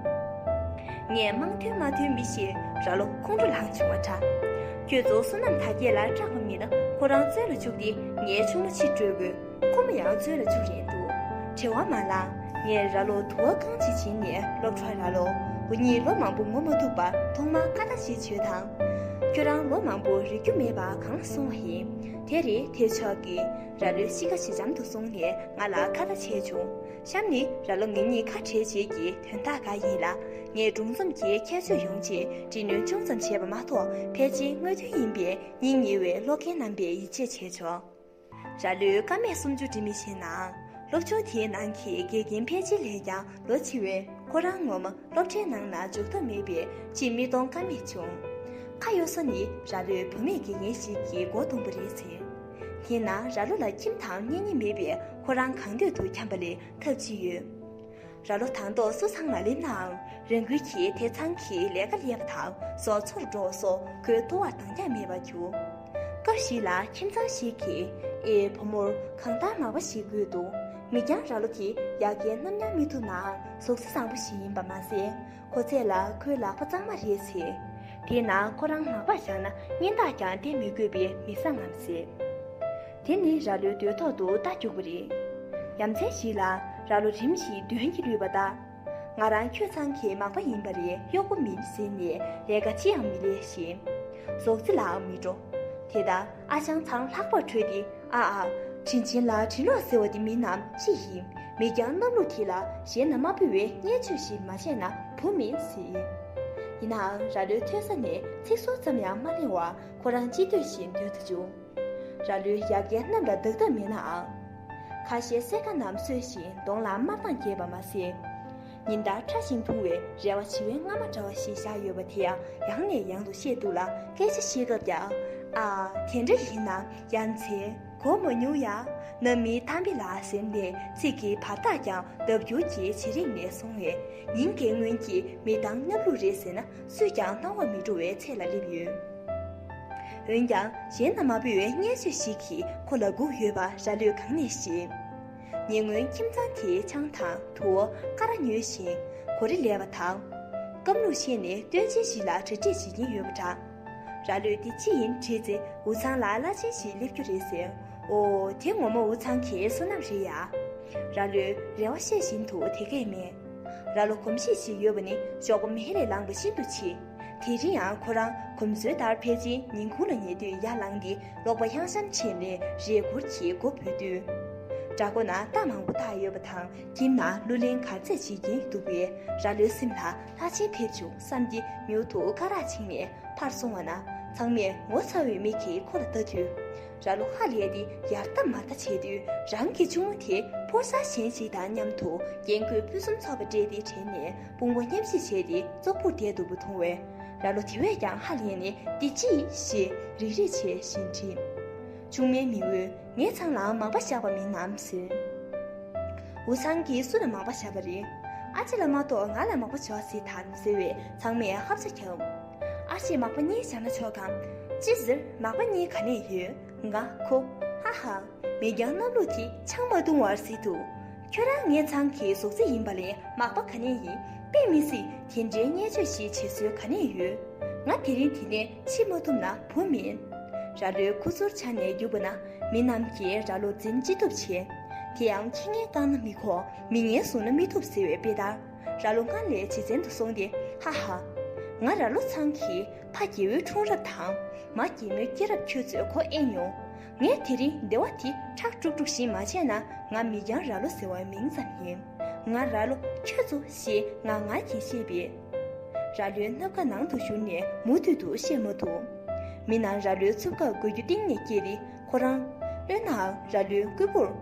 ངས་དམངས་དོན་མ་དོན་མི་ཤེས། ར་ལོ་ཁོང་ཁྲོ་ལངས་བྱུང་བ་འདྲ། ཁྱོད་ཚོ་བསོད་ནམས་དར་རྒྱས་ལ་སྐྲག་པ་མིན་ན་ཁོ་རང་བཙོན་ལ་བཅུག་སྟེ་ངའི་ཆུང་མ་ཕྱིར་སྤྲོད་དགོས། ཁོ་མོ་ཡང་བཙོན་ལ་བཅུག་རན་འདུག། བྲེལ་བ་མ་ལངས། ངས་ར་ལོ་དུ་བ་རྐང་གཅིག་བྱིན་ནས་སློབ་གྲོགས་ར་ལོ། འུ་གཉིས་ལོ་མང་པོ་ངོ་མ་ཐུག་པར་ཐོག་མར་ཀ་ད་ཞིག་བྱོས་དང་། ཁྱོད་རང་ལོ་མང་པོ་རིག་རྒྱུ་མེད་པ་གང་ལ་སོང་བ་ཡིན། དེ་རེད་དེ་ཆོག་གི། ར་ལོས་གཤིས་ཀ་ཞི་འཇམ་དུ་སོང་ནས་ང་ལ་ཁ་ད་བྱས་བྱུང་། གཤམ་ནི་ར་ལོ་ངེད་གཉིས་ཁ་བྲལ་རྗེས་ཀྱི་དོན་དག་འགའ་ཡིན་ལ། ངས་སྒྲུང་རྩོམ་གྱི་ཁྱད་ཆོས་ཡོང་ཆེད་བྲིས་གནོན་ཅུང་ཙམ་བྱས་པ་མ་གཏོགས་ཕལ་ཆེར་དངོས་དོན་ཡིན་པས་སྙིང་ཉེ་བའི་ཀློག་མཁན་རྣམ་པས་ཡིད་ཆེས་བྱས་ཆོག། ར་ལོས་ཀ་མད་སུམ་ཅུ་འབྲི་མི་ཤེས་ནའང་། སློབ་ཆུང་དེའི་ནང་གི་དགེ་རྒན་ཕལ་ཆེར་ལས་ཀྱང་ལོ་ཆེ་བས་ཁོ་རང་ངོ་མ་སློབ་གྲྭའི་ནང་ན་འཇུག་ཐབས་མེད་པས་ཅིས་མི་གཏོང་ཀ་མེད་བྱུང་། ཁ་གཡོ་ས་ནི་ར་ལོའི་བུ་མེད་དགེ་རྒན་ཞིག་གིས་མགོ་རྡུང་པ་རེད་ཟེར། དེས་ན་ར་ལོ་ལ་ཁྱིམ་དང་གཉེན་ཉེ་མེད་པས་ཁོ་རང་གང་འདོད་དུ་འཁྱམ་པ་ལས་ཐབས་ཅི་ཡོད། ར་ལོ་དང་ཐོག་སུ་ཚང་ལ་སླེབས་ནའང་རང་འགུལ་གྱིས་དེ་ཚང་གི་ལས་ཀ་ལས་པ་དང་བཟོ་ཚོར་འགྲོ་བ་སོགས་ཁོའི་ཐུ་བར་འདང་རྒྱག་མེད་པར་གྱུར། སྐབས་ཤིག་ལ་ཁྱིམ་ཚང་ཞིག་གིས་ཨེ་བུ་མོར་གང་ལྟར་མག་པ་ཞིག་དགོས་འདུག། མི་རྐྱང་ར་ལོ་དེ་ཡ་གིའི་རྣམ་ཉར་མི་ཐུབ་ནའང་གཟུགས་ས་བཟང་པོ་ཞིག་ཡིན་པ་མ་ཟད། ཁོ་ཚད་ལ་ཁོའི་ལག་པ་གཙང་མ་རེད་ཟེར། དེས་ན་ཁོ་རང་མག་པར་བཞག་ན་སྙན་དར་ཀྱང་བསྟན་མི་དགོས་པས་མི་བཟང་ངམ་ཟེར། དེ་ནི་ར་ལོའི་འདོད་ཐོག་ཏུ་རྟ་རྒྱུག་པ་རེད། ཡ་མཚན་ཞིག་ལ་ར་ལོ་རིམ་བཞིན་གདོན་གྱིས་བསླུས་པ་ལྟར། ང་རང་ཁྱོད་ཚང་གི་མག་པ་ཡིན་པ་རེད་གཡོག་པོ་མིན་ཟེར་ནས་ལས་ཀ་ཅི་ཡང་མི་ལས་ཤིང་། ཟོག་རྫི་ལའང་མི་འགྲོ། དེ་ལྟར་ཨ་ཞང་ཚང་ལྷག་པར་ཁྲོས་ཏེ། ཨ་ཨ། དྲིན་ཆེན་ལ་དྲིན་ལོག་ཟེར་བ་དེ་མིན་ནམ་ཅི་ཡིན། མི་རྐྱང་གནམ་ལོ་དེ་ལ་གཞན་ན་མ་ཕུལ་བའི་བརྙས་བཅོས་ཤིག་མ་བྱས་ན་བུ་མེད་ཟེར། ཡིན་ནའང་ར་ལོའི་ཐོས་ས་ནས་ཚིག་ཟུར་ཙམ་ཡང་མ་གླེང་བར་ཁོ་རང་ཅི་འདོད་བཞིན་སྡོད་དུ་བཅུག། ར་ལོའི་ཡ་གིའི་གནམ་ལ་བདག་ཐབས་མེད་ནའང་། ཁ་ཤས་སེར་ཁ་རྣམས་གསོས་ཤིང་གདོང་ལ་དམར་མདངས་རྒྱས་པ་མ་ཟད། ཉིན་ལྟར་ཕྲ་ཞིང་ཐུང་བའི་རལ་བ་བྱི་བའི་རྔ་མ་འདྲ་བ་ཞིག་བཞག་ཡོད་པ་དེ་ཡང་ཡང་ནས་ཡང་དུ་བཤད་འདུག་ལ། སྐད་ཆ་བཤད་སྐབས་ཀྱང་། ཨ། དེ་འདྲ་ཡིན་ན་ཡ་མཚན་གོ་མ་མྱོང་ཡ། ན་མི་ཐམ་པི་ལ་ཟེར་ནས་ཚིག་གི་བར་ཐག་ཀྱང་ལྡབ་འགྱུར་གྱིས་ཇེ་རིང་ནས་སོང་བས་ཉིན་འགའི་སྔོན་གྱི་མི་དང་སྣབས་ལུད་རེད་ཟེར་ན་སུས་ཀྱང་སྣང་བ་མི་འགྲོ་བའི་ཚད་ལ་སླེབས་ཡོད། འོན་ཀྱང་གཞན་དང་མ་ཕུལ་བའི་བརྙས་བཅོས་ཤིག་གིས་ཁོ་ལ་སྒུག་ཡོད་པ་ར་ལོས་གང་ནས་ཤེས། ཉེ་སྔོན་ཁྱིམ་ཚང་དེའི་ཆང་དང་དུ་བ་ཀ་ར་ཉོས་ཤིང་གོ་རེ་ལས་པ་དང་། སྐམ་ལུག་བཤས་ནས་སྟོན་ཆེན་ཞིག་ལ་གྲ་སྒྲིག་བྱེད་ཀྱིན་ཡོད་པ་འདྲ། ར་ལོས་དེ་ཅི་ཡིན་དྲིས་ཚེ་འུ་ཚང་ལ་བླ་ཆེན་ཞིག་སླེབས་རྒྱུ་རེད་ཟེར། ཨོ། དེ་ངོ་མ་འུ་ཚང་གི་བསོད་ནམས་རེད་ཡ། ར་ལོས་རེ་བ་བཤད་བཞིན་དུ་དེ་སྐད་སྨྲས། ར་ལོ་གོམས་གཤིས་ཤིག་ཡོད་པ་ནི་ཞོགས་པ་མེ་ལས་ལངས་པ་ཤིན་ཏུ་ཆེ། དེ་རིང་ཡང་ཁོ་རང་གོམས་སྲོལ་ལྟར་ཕལ་ཆེར་ཉིན་གུང་ལ་ཉལ་དུས་ཡར་ལངས་ཏེ་ཀློག་པ་ཧྱང་ཤང་ཕྱིན་ནས་རས་གུར་གྱི་སྒོ་ཕུད་དུས། བྲག་སྒོ་ན་རྟ་མང་པོ་བཏགས་ཡོད་པ་དང་ཁྱིམ་ནང་གླུ་ལེན་གར་རྩེད་བྱེད་ཀྱིན་འདུག་པས་ར་ལོའི་སེམས་ལ་ལྷ་ཆེན་ཕེབས་བྱུང་བསམ་སྟེ་མྱུར་དུ་སྐ་རགས་ཕྱིན་ནས་ཕར་སོང་བ་ན་ཚང་མས་ངོ་ཚ་བའི་མིག་གིས་ཁོ་ལ་ལྟ་དུས། ར་ལོ་ཧ་ལས་ཏེ་ཡར་ལྟ་མར་ལྟ་བྱས་དུས་རང་གི་ཆུང་མ་དེ་ཕོ་གསར་གཞན་ཞིག་དང་མཉམ་དུ་རྒྱན་གོས་ཕུན་སུམ་ཚོགས་པ་སྤྲས་ཏེ་དྲན་ནས་དཔུང་པ་མཉམ་བཞེས་བྱས་ཏེ་ཙོག་པུར་བསྡད་འདུག་པ་མཐོང་བས། ར་ལོ་དེ་བས་ཀྱང་ཧ་ལས་ནས་འདི་ཅི་ཞེས་རིག་རིག་བྱས་བཞིན་དྲིས། ཆུང་མའི་མིག་འོད་ངའི་ཚང་ལའང་མག་པ་བཞག་པ་མིན་ནམ་ཟེར། འུ་ཚང་གིས་སུ་ལ་མག་པ་བཞག་པ་རེད། ཨ་ཅེ་ལ་མ་གཏོགས་ང་ལ་མག་པ་བྱོས་ཟེར་དང་ཟེར་བས་ཚང་མས་ཧབ་ཆ་བརྒྱབ། ཨ་ཅེས་མག་པ་གཉིས་བཞག་ན་ཆོག་གམ། ཅི་ཟེར་མག་པ་གཉིས་ག་ནས་ཡོད། ང་ཁོ། ཧ་ཧ། མིག་རྒྱང་སྣབས་ལུག་དེ་ཆང་མ་བཏུང་བར་ཟིན་འདུག་ཁྱོད་རང་ངེད་ཚང་གི་གཟུགས་ཚད་ཡིན་པ་ལས་མག་པ་ག་ནས་ཡིན། དཔེ་མི་སྲིད། དེ་འདྲའི་བརྙས་བཅོས་ཤིག་བྱེད་སྲོལ་ག་ནས་ཡོད། ང་དེ་རིང་དེ་ནས་ཕྱིན་མ་ཐུབ་ན་བུ་མིན། ར་ལོས་ཁུ་ཚུར་འཕྱར་ནས་རྒྱུག་པ་ན། མི་རྣམས་ཀྱིས་ར་ལོ་འཛིན་ཅི་ཐུབ་བྱེད། དེ་ཡང་ཁྱི་ངན་བཀང་ན་མི་ཁོག་མི་ངན་བཟུང་ན་མི་ཐུབ་ཟེར་བའི་དཔེ་ལྟར། ར་ལོ་སྔར་ལས་ཇེ་བཙན་དུ་སོང་སྟེ། ཧ་ཧ། ང་ར་ལོ་ཚང་གི་ཕ་རྒྱལ་བོའི་འཁྲུངས་རབས་དང་། མ་རྒྱལ་མོའི་སྐྱེས་རབས་ཁྱོད་ཚོས་གོ་ཨེ་མྱོང་། ངས་དེ་རིང་སྡེ་བ་དེ་ཁྲག་དཀྲུག་དཀྲུག་ཞིག་མ་བྱས་ན། ང་མིག་རྒྱང་ར་ལོ་ཟེར་བའི་མིང་ཙམ་ཡིན། ང་ར་ལོ་ཁྱོད་ཚོ་ཞེས་ངར་ངར་གྱིས་བཤད་པས། ར་ལོས་སྣབས་ཁ་ནང་དུ་བཞུར་ནས་མུ་མཐུད་དུ་བཤད་མ་ཐུབ། མི་རྣམས་ར་ལོའི་ཚུབ་ཁ་འགུལ་རྒྱུ་གཏིང་ནས་བསྐྱེད་དེ་ཁོ་རང་། བློན་ནའང་ར་ལོའི་སྐུ་པུར།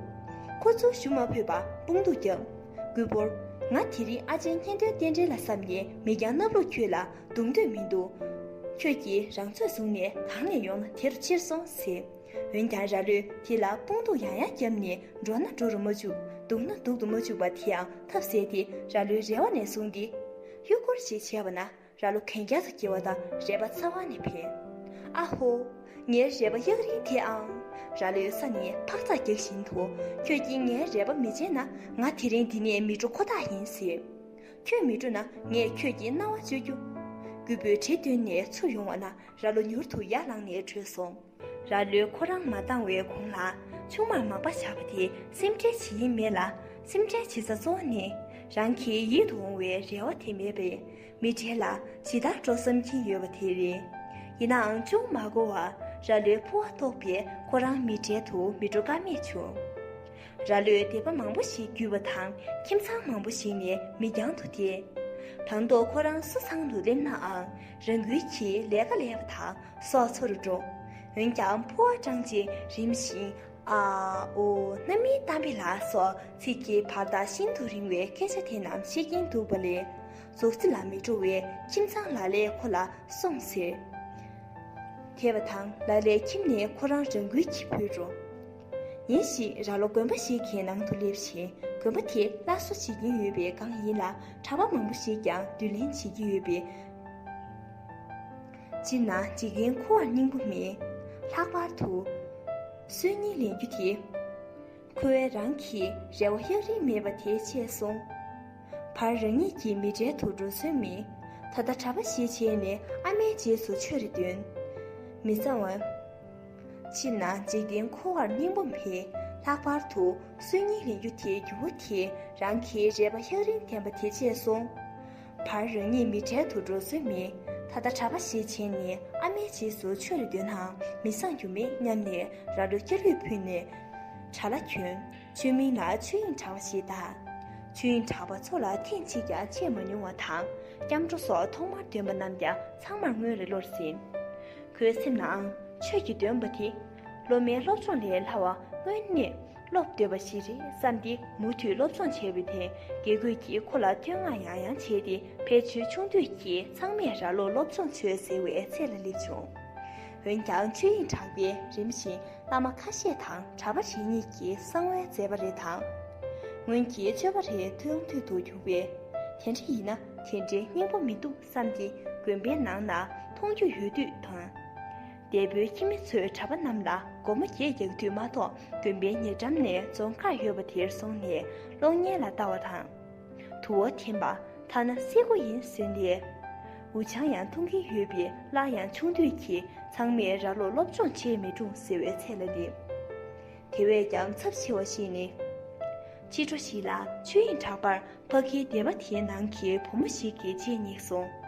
ཁོ་ཚོ་ཞུ་མ་ཕོད་པར་དཔུང་སྡུག་བརྒྱབ། སྐུ་པུར། ང་དེ་རིང་ཨ་ཅེའི་གཉེན་སྟོན་རྟེན་འབྲེལ་ལ་བསམ་ནས་མིག་རྒྱང་སྣབས་ལུག་ཁྱོད་ལ་རྡུང་འདོད་མི་འདུག་ཁྱོད་ཀྱིས་རང་ཚོད་བཟུང་ནས་གང་ནས་ཡོང་ན་དེ་རུ་ཕྱིར་སོང་ཟེར། འོན་ཀྱང་ར་ལོས་དེ་ལ་དཔུང་སྡུག་ཡང་ཡང་བརྒྱབ་ནས། འགྲོ་ན་འགྲོ་རུ་མ་བཅུག་སྡུག་ན་སྡུག་ཏུ་མ་བཅུག་པ་དེ་ཡང་ཐབས་ཟད་དེ་ར་ལོའི་རེ་བ་ནས་བཟུང་སྟེ། གཡུག་སྐོར་ཞིག་བྱས་པ་ན་ར་ལོ་གན་རྐྱལ་དུ་འགྱེལ་བ་དང་རལ་པ་རྩ་བ་ནས་འཕེན། ཨ་ཧོ། ངའི་རལ་པ་གཡག་རིང་དེ་ཨང་། ར་ལོས་ས་ནས་འཕག་འཚག་རྒྱག་བཞིན་དུ། ཁྱོད་ཀྱིས་ངའི་རལ་པ་མི་བྱེད་ན་ང་དེ་རིང་འདི་ནས་མི་འགྲོ་ཁོ་ཐག་ཡིན་ཟེར། ཁྱོད་མི་འགྲོ་ན་ངས་ཁྱོད་ཀྱི་རྣ་བ་གཅོད་རྒྱུ། སྐུ་པུར་གྲི་བཏོན་ནས་ཚུར་ཡོང་བ་ན་ར་ལོ་མྱུར་དུ་ཡར་ལངས་ནས་བྲོས་སོང་། ར་ལོས་ཁོ་རང་མ་བཏང་བའི་གོང་ལ། ཆུང་མར་མག་པ་བཞག་པ་དེ་སེམས་ཁྲལ་བྱེད་ཡིན་མེད་ལ། སེམས་ཁྲལ་བྱེད་ས་གཙོ་བོ་ནི། རང་གི་ཡིད་དུ་འོང་བའི་རེ་བ་དེ་མེད་པས། མི་གྲལ་ལ་ཇི་ལྟར་འགྲོ་བསམ་གྱིན་ཡོད་པ་དེ་རེད། ཡིན་ནའང་ཅུང་མ་འགོར་བར་ར་ལོའི་ཕུ་བ་ལྟོགས་པས་ཁོ་རང་མི་གྲལ་དུ་མི་འགྲོ་ཀ་མེད་བྱུང་། ར་ལོས་སྡེ་པ་མང་པོ་ཞིག་བརྒྱུད་པ་དང་ཁྱིམ་ཚང་མང་པོ་ཞིག་ནས་མིག་རྒྱང་དུ་བལྟས། དང་ཐོག་ཁོ་རང་སུ་ཚང་དུ་སླེབས་ནའང་རང་འགུལ་གྱིས་ལས་ཀ་ལས་པ་དང་སྲོག་འཚོ་རུ་འགྲོ། འོན་ཀྱང་ཕུ་བ་སྐྲངས་རྗེས་རིམ་བཞིན་ཨ་འོ་རྣམ་སྨིན་གཏམ་དཔེ་ལ་སོགས་ཚིག་གི་བར་ཐག་ཤིན་ཏུ་རིང་བའི་སྐད་ཆ་དེ་རྣམས་བཤད་ཀྱིན་འདུག་པ་ལས། གཟུགས་ཚེ་ལ་མི་འགྲོ་བའི་ཁྱིམ་ཚང་ལ་ལས་ཁོ་ལ་སོང་ཟེར། དེ་བ་དང་ལ་ལས་ཁྱིམ་ནས་ཁོ་རང་རང་འགུལ་གྱིས་བུད་འགྲོ། ཉིན་ཞིག་ར་ལོ་དགོན་པ་ཞིག་གི་ནང་དུ་སླེབས་ཤིང་དགོན་པ་དེ་སླར་གསོ་བྱེད་ཀྱིན་ཡོད་པའི་སྒང་ཡིན་ལ་གྲྭ་པ་མང་པོ་ཞིག་ཀྱང་བསྡུ་ལེན་བྱེད་ཀྱི་ཡོད་པས། སྤྱིར་ན་འཇིག་རྟེན་འཁོར་བར་སྙིང་པོ་མེད། ལྷག་པར་དུ། སྲོལ་རྙིང་ལེན་རྒྱུ་དེ། ཁོས་རང་གི་རེ་བ་གཡག་རིང་མེད་པ་དེ་བཅད་སོང་། བར་རང་ཉིད་ཀྱི་མི་གྲལ་དུ་འགྲོ་སྲོལ་མེད། ད་ལྟ་གྲྭ་པ་ཞིག་བྱས་ནས་ཨ་མའི་རྗེས་སུ་ཆོས་རེ་འདོན། མི་གཙང་བ། སྤྱིར་ན་འཇིག་རྟེན་འཁོར་བར་སྙིང་པོ་མེད། ལྷག་པར་དུ་སྲོལ་རྙིང་ལེན་རྒྱུ་དེའི་འགྱུར་བ་དེས་རང་གི་རེ་བ་གཡག་རིང་ལྡན་པ་དེ་བཅད་སོང་། བར་རང་ཉིད་མི་གྲལ་དུ་འགྲོ་སྲོལ་མེད། ད་ལྟ་གྲྭ་པ་ཞིག་བྱས་ནས་ཨ་མའི་རྗེས་སུ་ཆོས་རེ་འདོན་ནའང་མི་བཟང་རྒྱུ་མེད་སྙམ་ནས་ར་ལོ་སྐྱ་ལུད་ཕུལ་ནས་གྲྭ་ལ་བྱོན། ཆོས་མིང་ལ་ཆོས་དབྱིངས་གྲགས་པ་ཞེས་བཏགས། ཆོས་དབྱིངས་གྲགས་པ་འཚོ་ལ་ཐེངས་གཅིག་ཀྱང་ཆད་མ་མྱོང་བ་དང་སྐྱབས་འགྲོ་སོགས་ཐོག་མར་འདོན་པ་རྣམས་ཀྱང་ཚང་མར་སྔོན་རེ་བློར་ཟིན། ཁོའི་སེམས་ནའང་ཆོས་ཀྱི་འདོན་པ་དེ་སློབ་མའི་སློབ་སྦྱོང་ལས་སླ་བ་དངོས་གནས་སློབ་འདོད་པ་ཞིག་རེད་བསམ་སྟེ་མུ་མཐུད་སློབ་སྦྱོང་བྱས་པའི་ཐད་དགེ་བསྐོས་ཀྱིས་ཁོ་ལ་བསྟོད་བསྔགས་ཡང་ཡང་བྱས་ཏེ་ཕལ་ཆེར་ཆུང་དུས་ཀྱི་ཚང་མས་ར་ལོ་སློབ་སྦྱོང་བྱོས་ཟེར་བའི་ཚད་ལ་སླེབས་བྱུང་། འོན་ཀྱང་ཆོས་དབྱིངས་གྲགས་པས་རིམ་བཞིན་བླ་མ་ཁ་ཤས་དང་གྲྭ་པ་རེ་གཉིས་ཀྱིས་གསང་བའི་མཛད་པ་རེ་དང་། སྔོན་གྱི་སྤྱོད་པ་རེ་མཐོང་ཐོས་སུ་གྱུར་པས། དེ་འདྲ་ཡིན་ན་དེ་འདྲའི་སྙིང་པོ་མི་འདུག་བསམ་སྟེ་དགོན་པའི་ནང་ན་མཐོང་རྒྱུ་ཡོད་དུས་དང་། འདས་པོའི་ཁྱིམ་མི་ཚོས་གྲྭ་པ་རྣམས་ལ་སྒོར་མོ་བརྒྱད་རྒྱག་དུས་མ་གཏོགས་དགོན་པའི་ཉེ་འགྲམ་ནས་རྫོང་ཁ་ཡོད་པ་དེར་སོང་ནས་གློག་བརྙན་ལ་ལྟ་བ་དང་། དུ་བ་འཐེན་པ། ཐ་ན་སེར་ཁུ་ཡིན་ཟེར་ནས། འུ་ཆང་ཡང་འཐུང་གིན་ཡོད་པས་སླར་ཡང་ཆུང་དུས་ཀྱི་ཚང་མས་ར་ལོ་སློབ་སྦྱོང་བྱེད་མི་འཁྲུངས་ཟེར་བའི་ཚད་ལ་སླེབས། དེ་བས་ཀྱང་ཚབས་ཆེ་བ་ཞིག་ནི། ཕྱི་དྲོ་ཞིག་ལ་ཆོས་དབྱིངས་གྲགས་པར་ཕ་གིའི་སྡེ་པ་དེའི་ནང་གི་བུ་མོ་ཞིག་གིས་རྗེས་བསྙེགས་སོང་།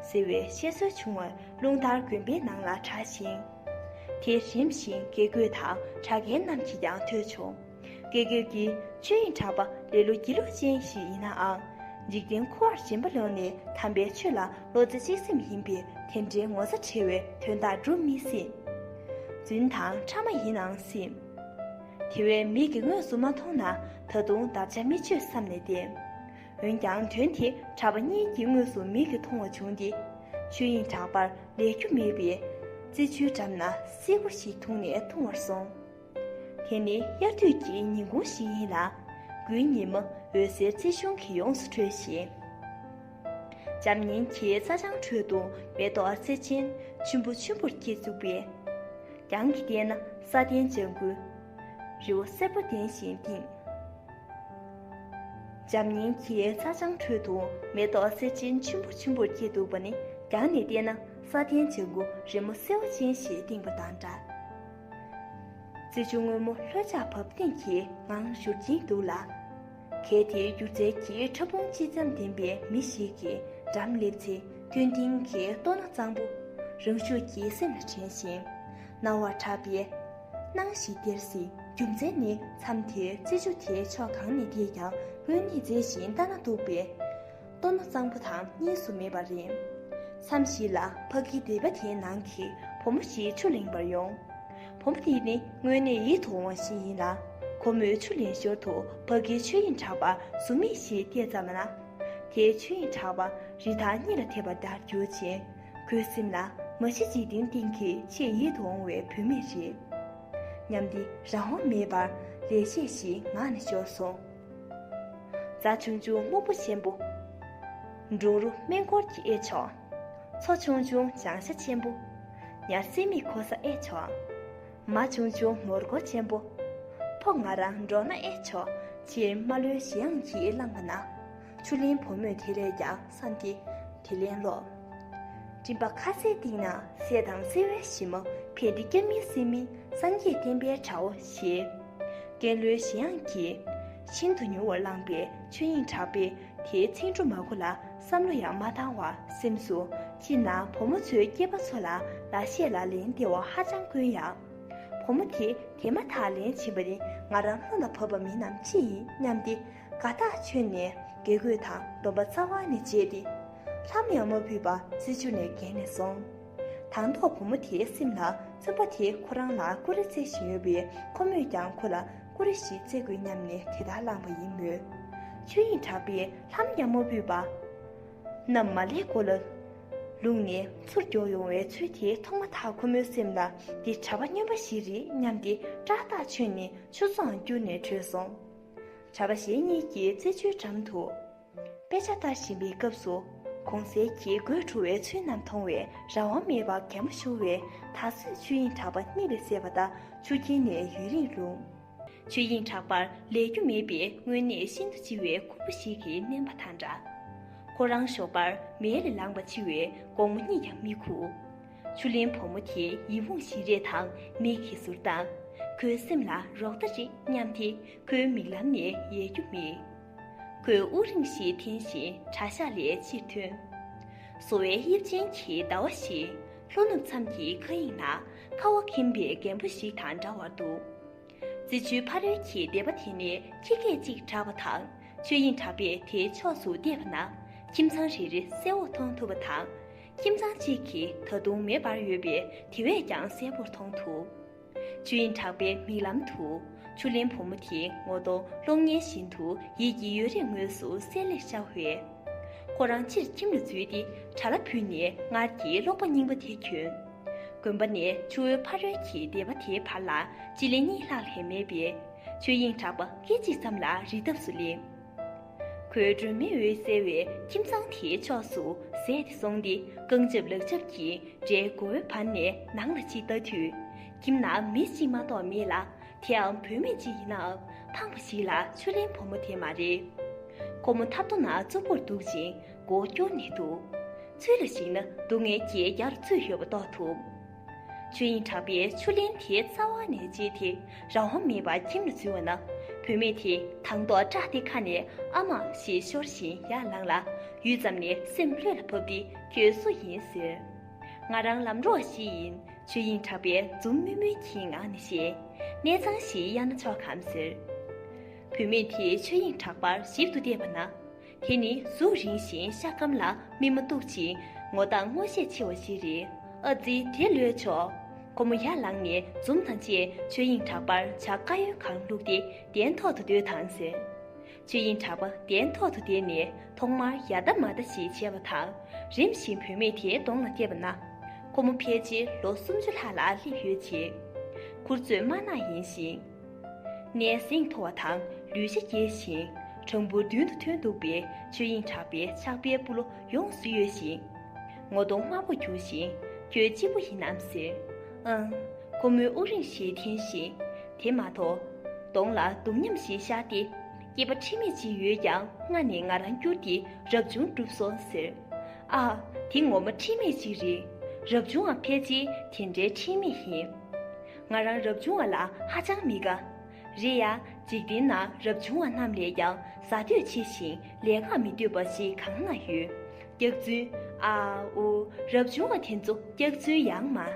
ཟེར་བའི་བཤད་སྲོལ་བྱུང་བར་རླུང་ལྟར་དགོན་པའི་ནང་ལ་གྲགས་ཤིང་། དེ་རིམ་བཞིན་དགེ་བསྐོས་དང་གྲྭ་རྒན་རྣམས་ཀྱིས་ཀྱང་ཐོས་བྱུང་། དགེ་བསྐོས་ཀྱིས་ཆོས་དབྱིངས་གྲགས་པ་ལེ་ལོ་སྒྱིད་ལུག་ཅན་ཞིག་ཡིན་ནའང་། འཇིག་རྟེན་འཁོར་བར་ཞེན་པ་ལངས་ནས་དམ་པའི་ཆོས་ལ་བློ་རྩེ་གཅིག་སེམས་ཡིན་པས་དེ་འདྲའི་ངོ་ཚ་བྲལ་བའི་དོན་དག་འགྲུབ་མི་སྲིད། རྫུན་དང་ཕྲ་མ་ཡིན་ནའང་སྲིད། དེ་བས་མིག་གིས་དངོས་སུ་མ་མཐོང་ན་ད་དུང་འདབ་ཆགས་མི་ཆོད་བསམ་ནས་བསྡད། འོན་ཀྱང་དོན་དེ་གྲྭ་པ་གཉིས་ཀྱིས་དངོས་སུ་མིག་གིས་མཐོང་བ་བྱུང་སྟེ། ཆོས་དབྱིངས་གྲགས་པར་ལས་རྒྱུ་མེད་པས། རྩེ་ཆུའི་འགྲམ་ན་སེར་ཁུ་ཞིག་འཐུང་ནས་འཐུང་བར་སོང་། དེ་ནི་དབྱར་དུས་ཀྱི་ཉིན་གུང་ཞིག་ཡིན་ལ། དགུན་ཉི་མ་འོད་ཟེར་རྩེ་གཞུང་གིས་ཡོངས་སུ་ཁྲོས་ཤིང་། འཇམ་ཉིན་གྱི་རྩྭ་ལྗང་ཁྲོད་དུ་མེ་ཏོག་རྩེ་ཅན་ཆུན་པོ་ཆུན་པོར་སྐྱེ་བཅུག་པས། རྒྱང་གིས་བལྟས་ན་ས་སྟེང་ལྗང་གུ། རི་བོ་སེར་པོ་ལྡན་ཞིང་ལྡིང་། འཇམ་མཉེན་གྱི་ཚ་གྱང་ཁྲོད་དུ་མེ་ཏོག་སེར་ཆེན་ཆུན་པོ་ཆུན་པོར་སྐྱེས་འདུག་པ་ནི། རྒྱང་ནས་བལྟས་ན་ས་སྟེང་ལྗང་གུ་རི་མོ་གསལ་བ་ཅན་ཞིག་བཏིང་པ་དང་འདྲ། རྩི་ཆུ་སྔོན་མོ་ལྷོད་འཇགས་བབ་བརྟན་གྱི་ངང་བཞུར་གྱིན་འདུག་ལ། གལ་ཏེ་སྒྱུ་རྩལ་གྱི་ཕྲ་ཕུང་ཅི་ཙམ་ལྡན་པའི་མི་ཞིག་གི་འགྲམ་སླེབས་ཚེ། མདུན་སྟེང་གི་ལྟོ་སྣ་གཙང་པོ་རང་ཤུགས་ཀྱིས་སེམས་ལ་དྲན་ཞིང་། རྣ་བར་གྲགས་པའི་སྣང་ཞིག་སྟེར་སྲིད། རྒྱུ་མཚན་ནི་མཚམས་དེར་རྩི་ཆུ་དེའི་ཕྱོགས་གང་ནས་བལྟས་ཀྱང་དངོས་གནས་མཛེས་ཤིང་ལྟ་ན་སྡུག་པའི་ལྟོ་སྣ་གཙང་པོ་དང་གཉིས་སུ་མེད་པ་རེད། མཚམས་ཤིག་ལ་ཕ་གི་སྡེ་པ་དེའི་ནང་གི་བུ་མོ་ཞིག་ཆུ་ལེན་པར་ཡོང་། བུ་མོ་དེ་ནི་དངོས་གནས་ཡིད་དུ་འོང་བ་ཞིག་ཡིན་ལ། ཁོ་མོས་ཆུ་ལེན་ཞོར་དུ་ཕ་གིར་ཆོས་དབྱིངས་གྲགས་པར་གཟུགས་མིག་ཞིག་བལྟས་ཙམ་ན། དེས་ཆོས་དབྱིངས་གྲགས་པ་རི་དྭགས་གཉིས་ལ་ཐེབས་པ་ལྟར་གྱུར་ཅིང་། ཁོའི་སེམས་ལ་མ་གཞི་འཇིག་རྟེན་སྟེང་གི་ཆེས་ཡིད་དུ་འོང་བའི་བུད་མེད་རེད་སྙམ་སྟེ་རང་དབང་མེད་པར་ལེགས་བཤད་ཞིག་ངག་ནས་ཤོར་སོང་། རྫ་ཆུང་ཆུང་སྨུག་པོ་ཆེན་པོ། འབྲོང་རུ་སྨན་སྐོར་གྱི་ཨེ་ཆོག་མཚོ་ཆུང་ཆུང་བྱང་ཤ་ཆེན་པོ། ཉ་སེ་མིག་ཁོ་ས་ཨེ་ཆོག་མ་ཆུང་ཆུང་མོར་གོ་ཆེན་པོ། ཕོ་ང་རང་འགྲོ་ན་ཨེ་ཆོག་ཕྱིར་རྨ་ལོའི་གཞས་དབྱངས་ཀྱིས་བསླངས་པ་ན། ཆུ་ལེན་བུ་མོས་དེ་ལས་ཀྱང་བསམ་སྟེ་དྲིན་ལན་ལོག་སྤྲིན་པ་ཁ་ཟས་སྟེང་ན་སད་དང་སེར་བའི་ཞི་མ། ཕན་བདེ་སྐྱབས་མེད་སྲིད་མི་སངས་རྒྱས་བསྟན་པའི་དགྲ་བོ་ཞེས། ཀན་ལྷོའི་གཞས་དབྱངས་ཀྱིས་ཤིན་ཏུ་མྱུར་བར་བླངས་པའི་ཆོས་དབྱིངས་གྲགས་པས། དེའི་ཚིག་འབྲུ་མ་གོ་ལ་བསམ་བློ་ཡང་མ་བཏང་བར་སེམས་སུ། སྤྱིར་ན་བུ་མོ་ཚོའི་སྐྱེས་པ་ཚོ་ལ་ལག་ཤེས་ལ་ལན་འདེབས་པ་ཧ་ཅང་དཀོན་ཡང་། བུ་མོ་དེས་དེ་མ་ཐག་ལན་བྱིན་པ་ནི་ང་རང་བློ་ལ་བབས་པ་མིན་ནམ་ཅི་ཡིན་སྙམ་སྟེ། དགའ་ཐག་ཆོད་ནས་དགེ་སྐོས་དང་སྡོམ་པ་རྩ་བ་ནས་བརྗེད་དེ། ལྷམ་ཡང་མ་ཕུད་པར་རྩི་ཆུ་ནས་བརྒལ་ནས་སོང་། དང་ཐོག་བུ་མོ་དེའི་སེམས་ལ་བཙུན་པ་དེས་ཁོ་རང་ལ་ཀུ་རེ་རྩེ་བཞིན་ཡོད་པས། ཁོ་མོས་ཀྱང་ཁོ་ལ་ཀུ་རེ་ཞིག་རྩེ་དགོས་སྙམ་ནས་དེ་ལྟར་བླངས་པ་ཡིན་མོད། ཆོས་དབྱིངས་གྲགས་པས་ལྷམ་ཡང་མ་ཕུད་པར། གནམ་མ་ལེགས་སྐོར་ལ་ལྷུང་ནས་ཚུར་མགྱོགས་ཡོང་བའི་ཚུལ་དེ་མཐོང་མ་ཐག་ཁོ་མོའི་སེམས་ལ་འདི་གྲྭ་པ་སྨྱོན་པ་ཞིག་རེད་སྙམ་སྟེ་སྐྲག་ཐག་ཆོད་ནས་ཆུ་ཚོད་བསྐྱུར་ནས་བྲོས་སོང་། གྲྭ་པ་གཞན་གཉིས་ཀྱིས་རྩེ་ཆུའི་འགྲམ་དུ། དཔེ་ཆ་ལྟ་བཞིན་པའི་སྐབས་སུ། གོང་གསལ་གྱི་དགོད་བྲོ་བའི་ཚུལ་རྣམས་མཐོང་བས་རང་དབང་མེད་པར་གད་མོ་ཤོར་བས། ད་གཟོད་ཆོས་དབྱིངས་གྲགས་པ་གཉིད་ལས་སད་པ་ལྟར་ཆུ་དཀྱིལ་ནས་ཡུན་རིང་ལྷུང་། ཆོས་དབྱིངས་གྲགས་པར་ལས་རྒྱུ་མེད་པས་དངོས་གནས་ཤིན་ཏུ་ལྕི་བའི་ཁུར་པོ་ཞིག་གིས་མནན་པ་དང་འདྲ། ཁོ་རང་ཞོགས་པར་མལ་ལས་ལངས་པ་འཕྱི་བས་དགོང་མོ་གཉིད་ཀྱང་མི་ཁུག་ཆུ་ལེན་བུ་མོ་དེའི་ཡིད་འོང་ཞིག་རེད་དང་མིག་གིས་ཟུར་བཏང་། ཁོའི་སེམས་ལ་རོགས་ཟླ་རེད་སྙམ་སྟེ་ཁོའི་མིག་ལམ་ནས་ཡལ་རྒྱུ་མེད། ཁོས་དབུགས་རིང་ཞིག་འཐེན་བཞིན་གྲྭ་ཤག་ལས་ཕྱིར་ཐོན། བཟོ་བའི་དབྱིབས་ཅན་གྱི་ཟླ་བ་ཞིག་ལྷོ་ནུབ་མཚམས་ཀྱི་མཁའ་དབྱིངས་ན་ཁ་བ་ཁེངས་པའི་རྒན་པོ་ཞིག་དང་འདྲ་བར་འདུག་རྩི་ཆུའི་ཕ་རོལ་གྱི་སྡེ་པ་དེ་ནས་ཁྱི་སྐད་ཅིག་བསྒྲགས་པ་དང་། ཆོས་དབྱིངས་གྲགས་པས་དེའི་ཕྱོགས་སུ་བལྟས་པ་ན། ཁྱིམ་ཚང་རེ་རེ་གསལ་བོར་མཐོང་ཐུབ་པ་དང་། ཁྱིམ་ཚང་གཅིག་གིས་ད་དུང་མེ་འབར་ཡོད་པས་དེ་བས་ཀྱང་གསལ་བོར་མཐོང་ཐུབ། ཆོས་དབྱིངས་གྲགས་པའི་མིག་ལམ་དུ། ཆུ་ལེན་བུ་མོ་དེའི་ངོ་གདོང་གློག་བརྙན་བཞིན་དུ་ཡིད་ཀྱི་ཡོལ་རས་ངོས་སུ་གསལ་ལེར་ཤར་བས། ཁོ་རང་ཕྱིར་ཁྱིམ་ལ་འཛུལ་ཏེ་གྲྭ་ལྭ་ཕུད་ནས་སྔར་གྱི་ཀློག་པ་རྙིང་པ་དེ་གྱོན། དགོན་པ་ནས་ཆུ་བོའི་ཕ་རོལ་གྱི་སྡེ་པ་དེའི་བར་ལ་སྤྱི་ལེ་གཉིས་ལྷག་ལས་མེད་པས། ཆོས་དབྱིངས་གྲགས་པ་སྐད་ཅིག་ཙམ་ལ་རི་འདབས་སུ་སླེབས། ཁོས་སྒྲོན་མེའི་འོད་གསལ་བའི་ཁྱིམ་ཚང་དེའི་ཕྱོགས་སུ་ཟད་དེ་སོང་སྟེ། རྐང་རྒྱབ་ལག་རྒྱབ་ཀྱིས་དགྲའི་མགོ་བོའི་བར་ནས་ནང་ལ་ཅིག་ལྟ་དུས། ཁྱིམ་ནང་མི་གཅིག་མ་གཏོགས་མེད་ལ། དེའང་བུད་མེད་ཅིག་ཡིན་ནའང་ཕངས་པ་ཞིག་ལ་ཆུ་ལེན་བུ་མོ་དེ་མ་རེད། ཁོ་མོ་ཐབ་ཏོ་ནང་བཙུགས་པོར་འདུག་ཅིང་མགོ་བོ་སྐྱོར་ནས་འདུག་ཚུལ་ལ་གཞིགས་ན་སྡུག་བསྔལ་གྱི་རྒྱ་རུ་ཚུད་ཡོད་པ་རྟོགས་ཐུབ། ཆོས་དབྱིངས་གྲགས་པས་ཆུ་ལེན་དེ་རྩ་བ་ནས་བརྗེད་དེ་རང་དབང་མེད་པར་ཁྱིམ་ལ་འཛུལ་བ་ན། བུད་མེད་དེས་དང་ཐོག་སྐྲག་སྟེ་ཁ་ནས་ཨ་མ་ཞེས་ཤོར་བཞིན་ཡར་ལངས་ལ། ཡུད་ཙམ་ནས་སེམས་ལྷོད་ལ་བབས་ཏེ་ཁྱོད་སུ་ཡིན་ཟེར། ང་རང་ལམ་འགྲོ་བ་ཞིག་ཡིན། ཆོས་དབྱིངས་གྲགས་པས་འཛུམ་དམུལ་དམུལ་གྱི་ངང་ནས་བཤད། གནས་ཚང་ཞིག་གཡར་ན་ཆོག་གམ་ཟེར། བུད་མེད་དེས་ཆོས་དབྱིངས་གྲགས་པར་ཞིབ་ཏུ་བལྟས་པ་ན། དེ་ནི་གཟུགས་རིང་ཞིང་ཤ་སྐམ་ལ་སྨིན་མ་སྡུག་ཅིང་ངོ་རྟགས་ངོ་ཤེས་ཆེ་བ་ཞིག་རེད། ཨ་ཙི་དེ་ལོས་ཆོག་ཁོ་མོ་ཡར་ལངས་ནས་འཛུམ་དང་བཅས་ཆོས་དབྱིངས་གྲགས་པར་ཇ་དཀར་ཡོལ་གང་བླུགས་ཏེ་གདན་ཐོག་ཏུ་སྡོད་དང་ཟེར། ཆོས་དབྱིངས་གྲགས་པ་གདན་ཐོག་ཏུ་བསྡད་ནས་ཐོག་མར་ཡ་ད་མ་ད་ཞིག་བྱས་པ་དང་། རིམ་བཞིན་བུད་མེད་དེའི་གདོང་ལ་བལྟས་པ་ན། ཁོ་མོ་ཕལ་ཆེར་ལོ་སུམ་ཅུ་ལྷག་ལ་སླེབས་ཡོད་ཅིང་། མགུར་མཛོད་དམར་ནག་ཡིན་ཞིང་། སྣའི་གཟེངས་མཐོ་བ་དང་ལུས་ཤ་རྒྱས་ཤིང་། སྦྲང་བུ་མདུན་དུ་ཐོན་འདུག་པས་ཆོས་དབྱིངས་གྲགས་པའི་ཕྱག་དཔེའི་སྤུ་ལོ་ཡོངས་སུ་གཡོས་ཤིང་། ངོ་གདོང་དམར་པོ་གྱུར་ཞིང་། ཁྱོད་གཅིག་པུ་ཡིན་ནམ་ཟེར། ཨང་། ཁོ་མོས་དབུགས་རིང་ཞིག་འཐེན་ཞིང་། དེ་མ་གཏོགས། གདོང་ལ་སྡུག་ཉམས་ཤིག་ཤར་ཏེ། སྐྱེས་པ་ཁྲིམས་མེད་ཅིག་ཡོད་ཀྱང་སྔ་ནས་ང་རང་བསྐྱུར་ཏེ་རབ་བྱུང་བསྒྲུབས་སོང་ཟེར། ཨ། དེ་ངོ་མ་ཁྲིམས་མེད་ཅིག་རེད། རབ་བྱུང་བ་ཕལ་ཆེར་དེ་འདྲའི་ཁྲིམས་མེད་ཡིན། ང་རང་རབ་བྱུང་བ་ལ་ཧ་ཅང་མི་དགའ། རེད་ཡ། འཇིག་རྟེན་ན་རབ་བྱུང་བ་རྣམས་ལས་ཀྱང་ཟ་འདོད་ཆེ་ཞིང་ལས་ཀ་མི་འདོད་པ་ཞིག་གང་ན་ཡོད། སྐྱག་རྫུན། ཨ། ཨོ། རབ་བྱུང་བ་དེ་ཚོ་སྐྱག་རྫུན་ཡང་མ།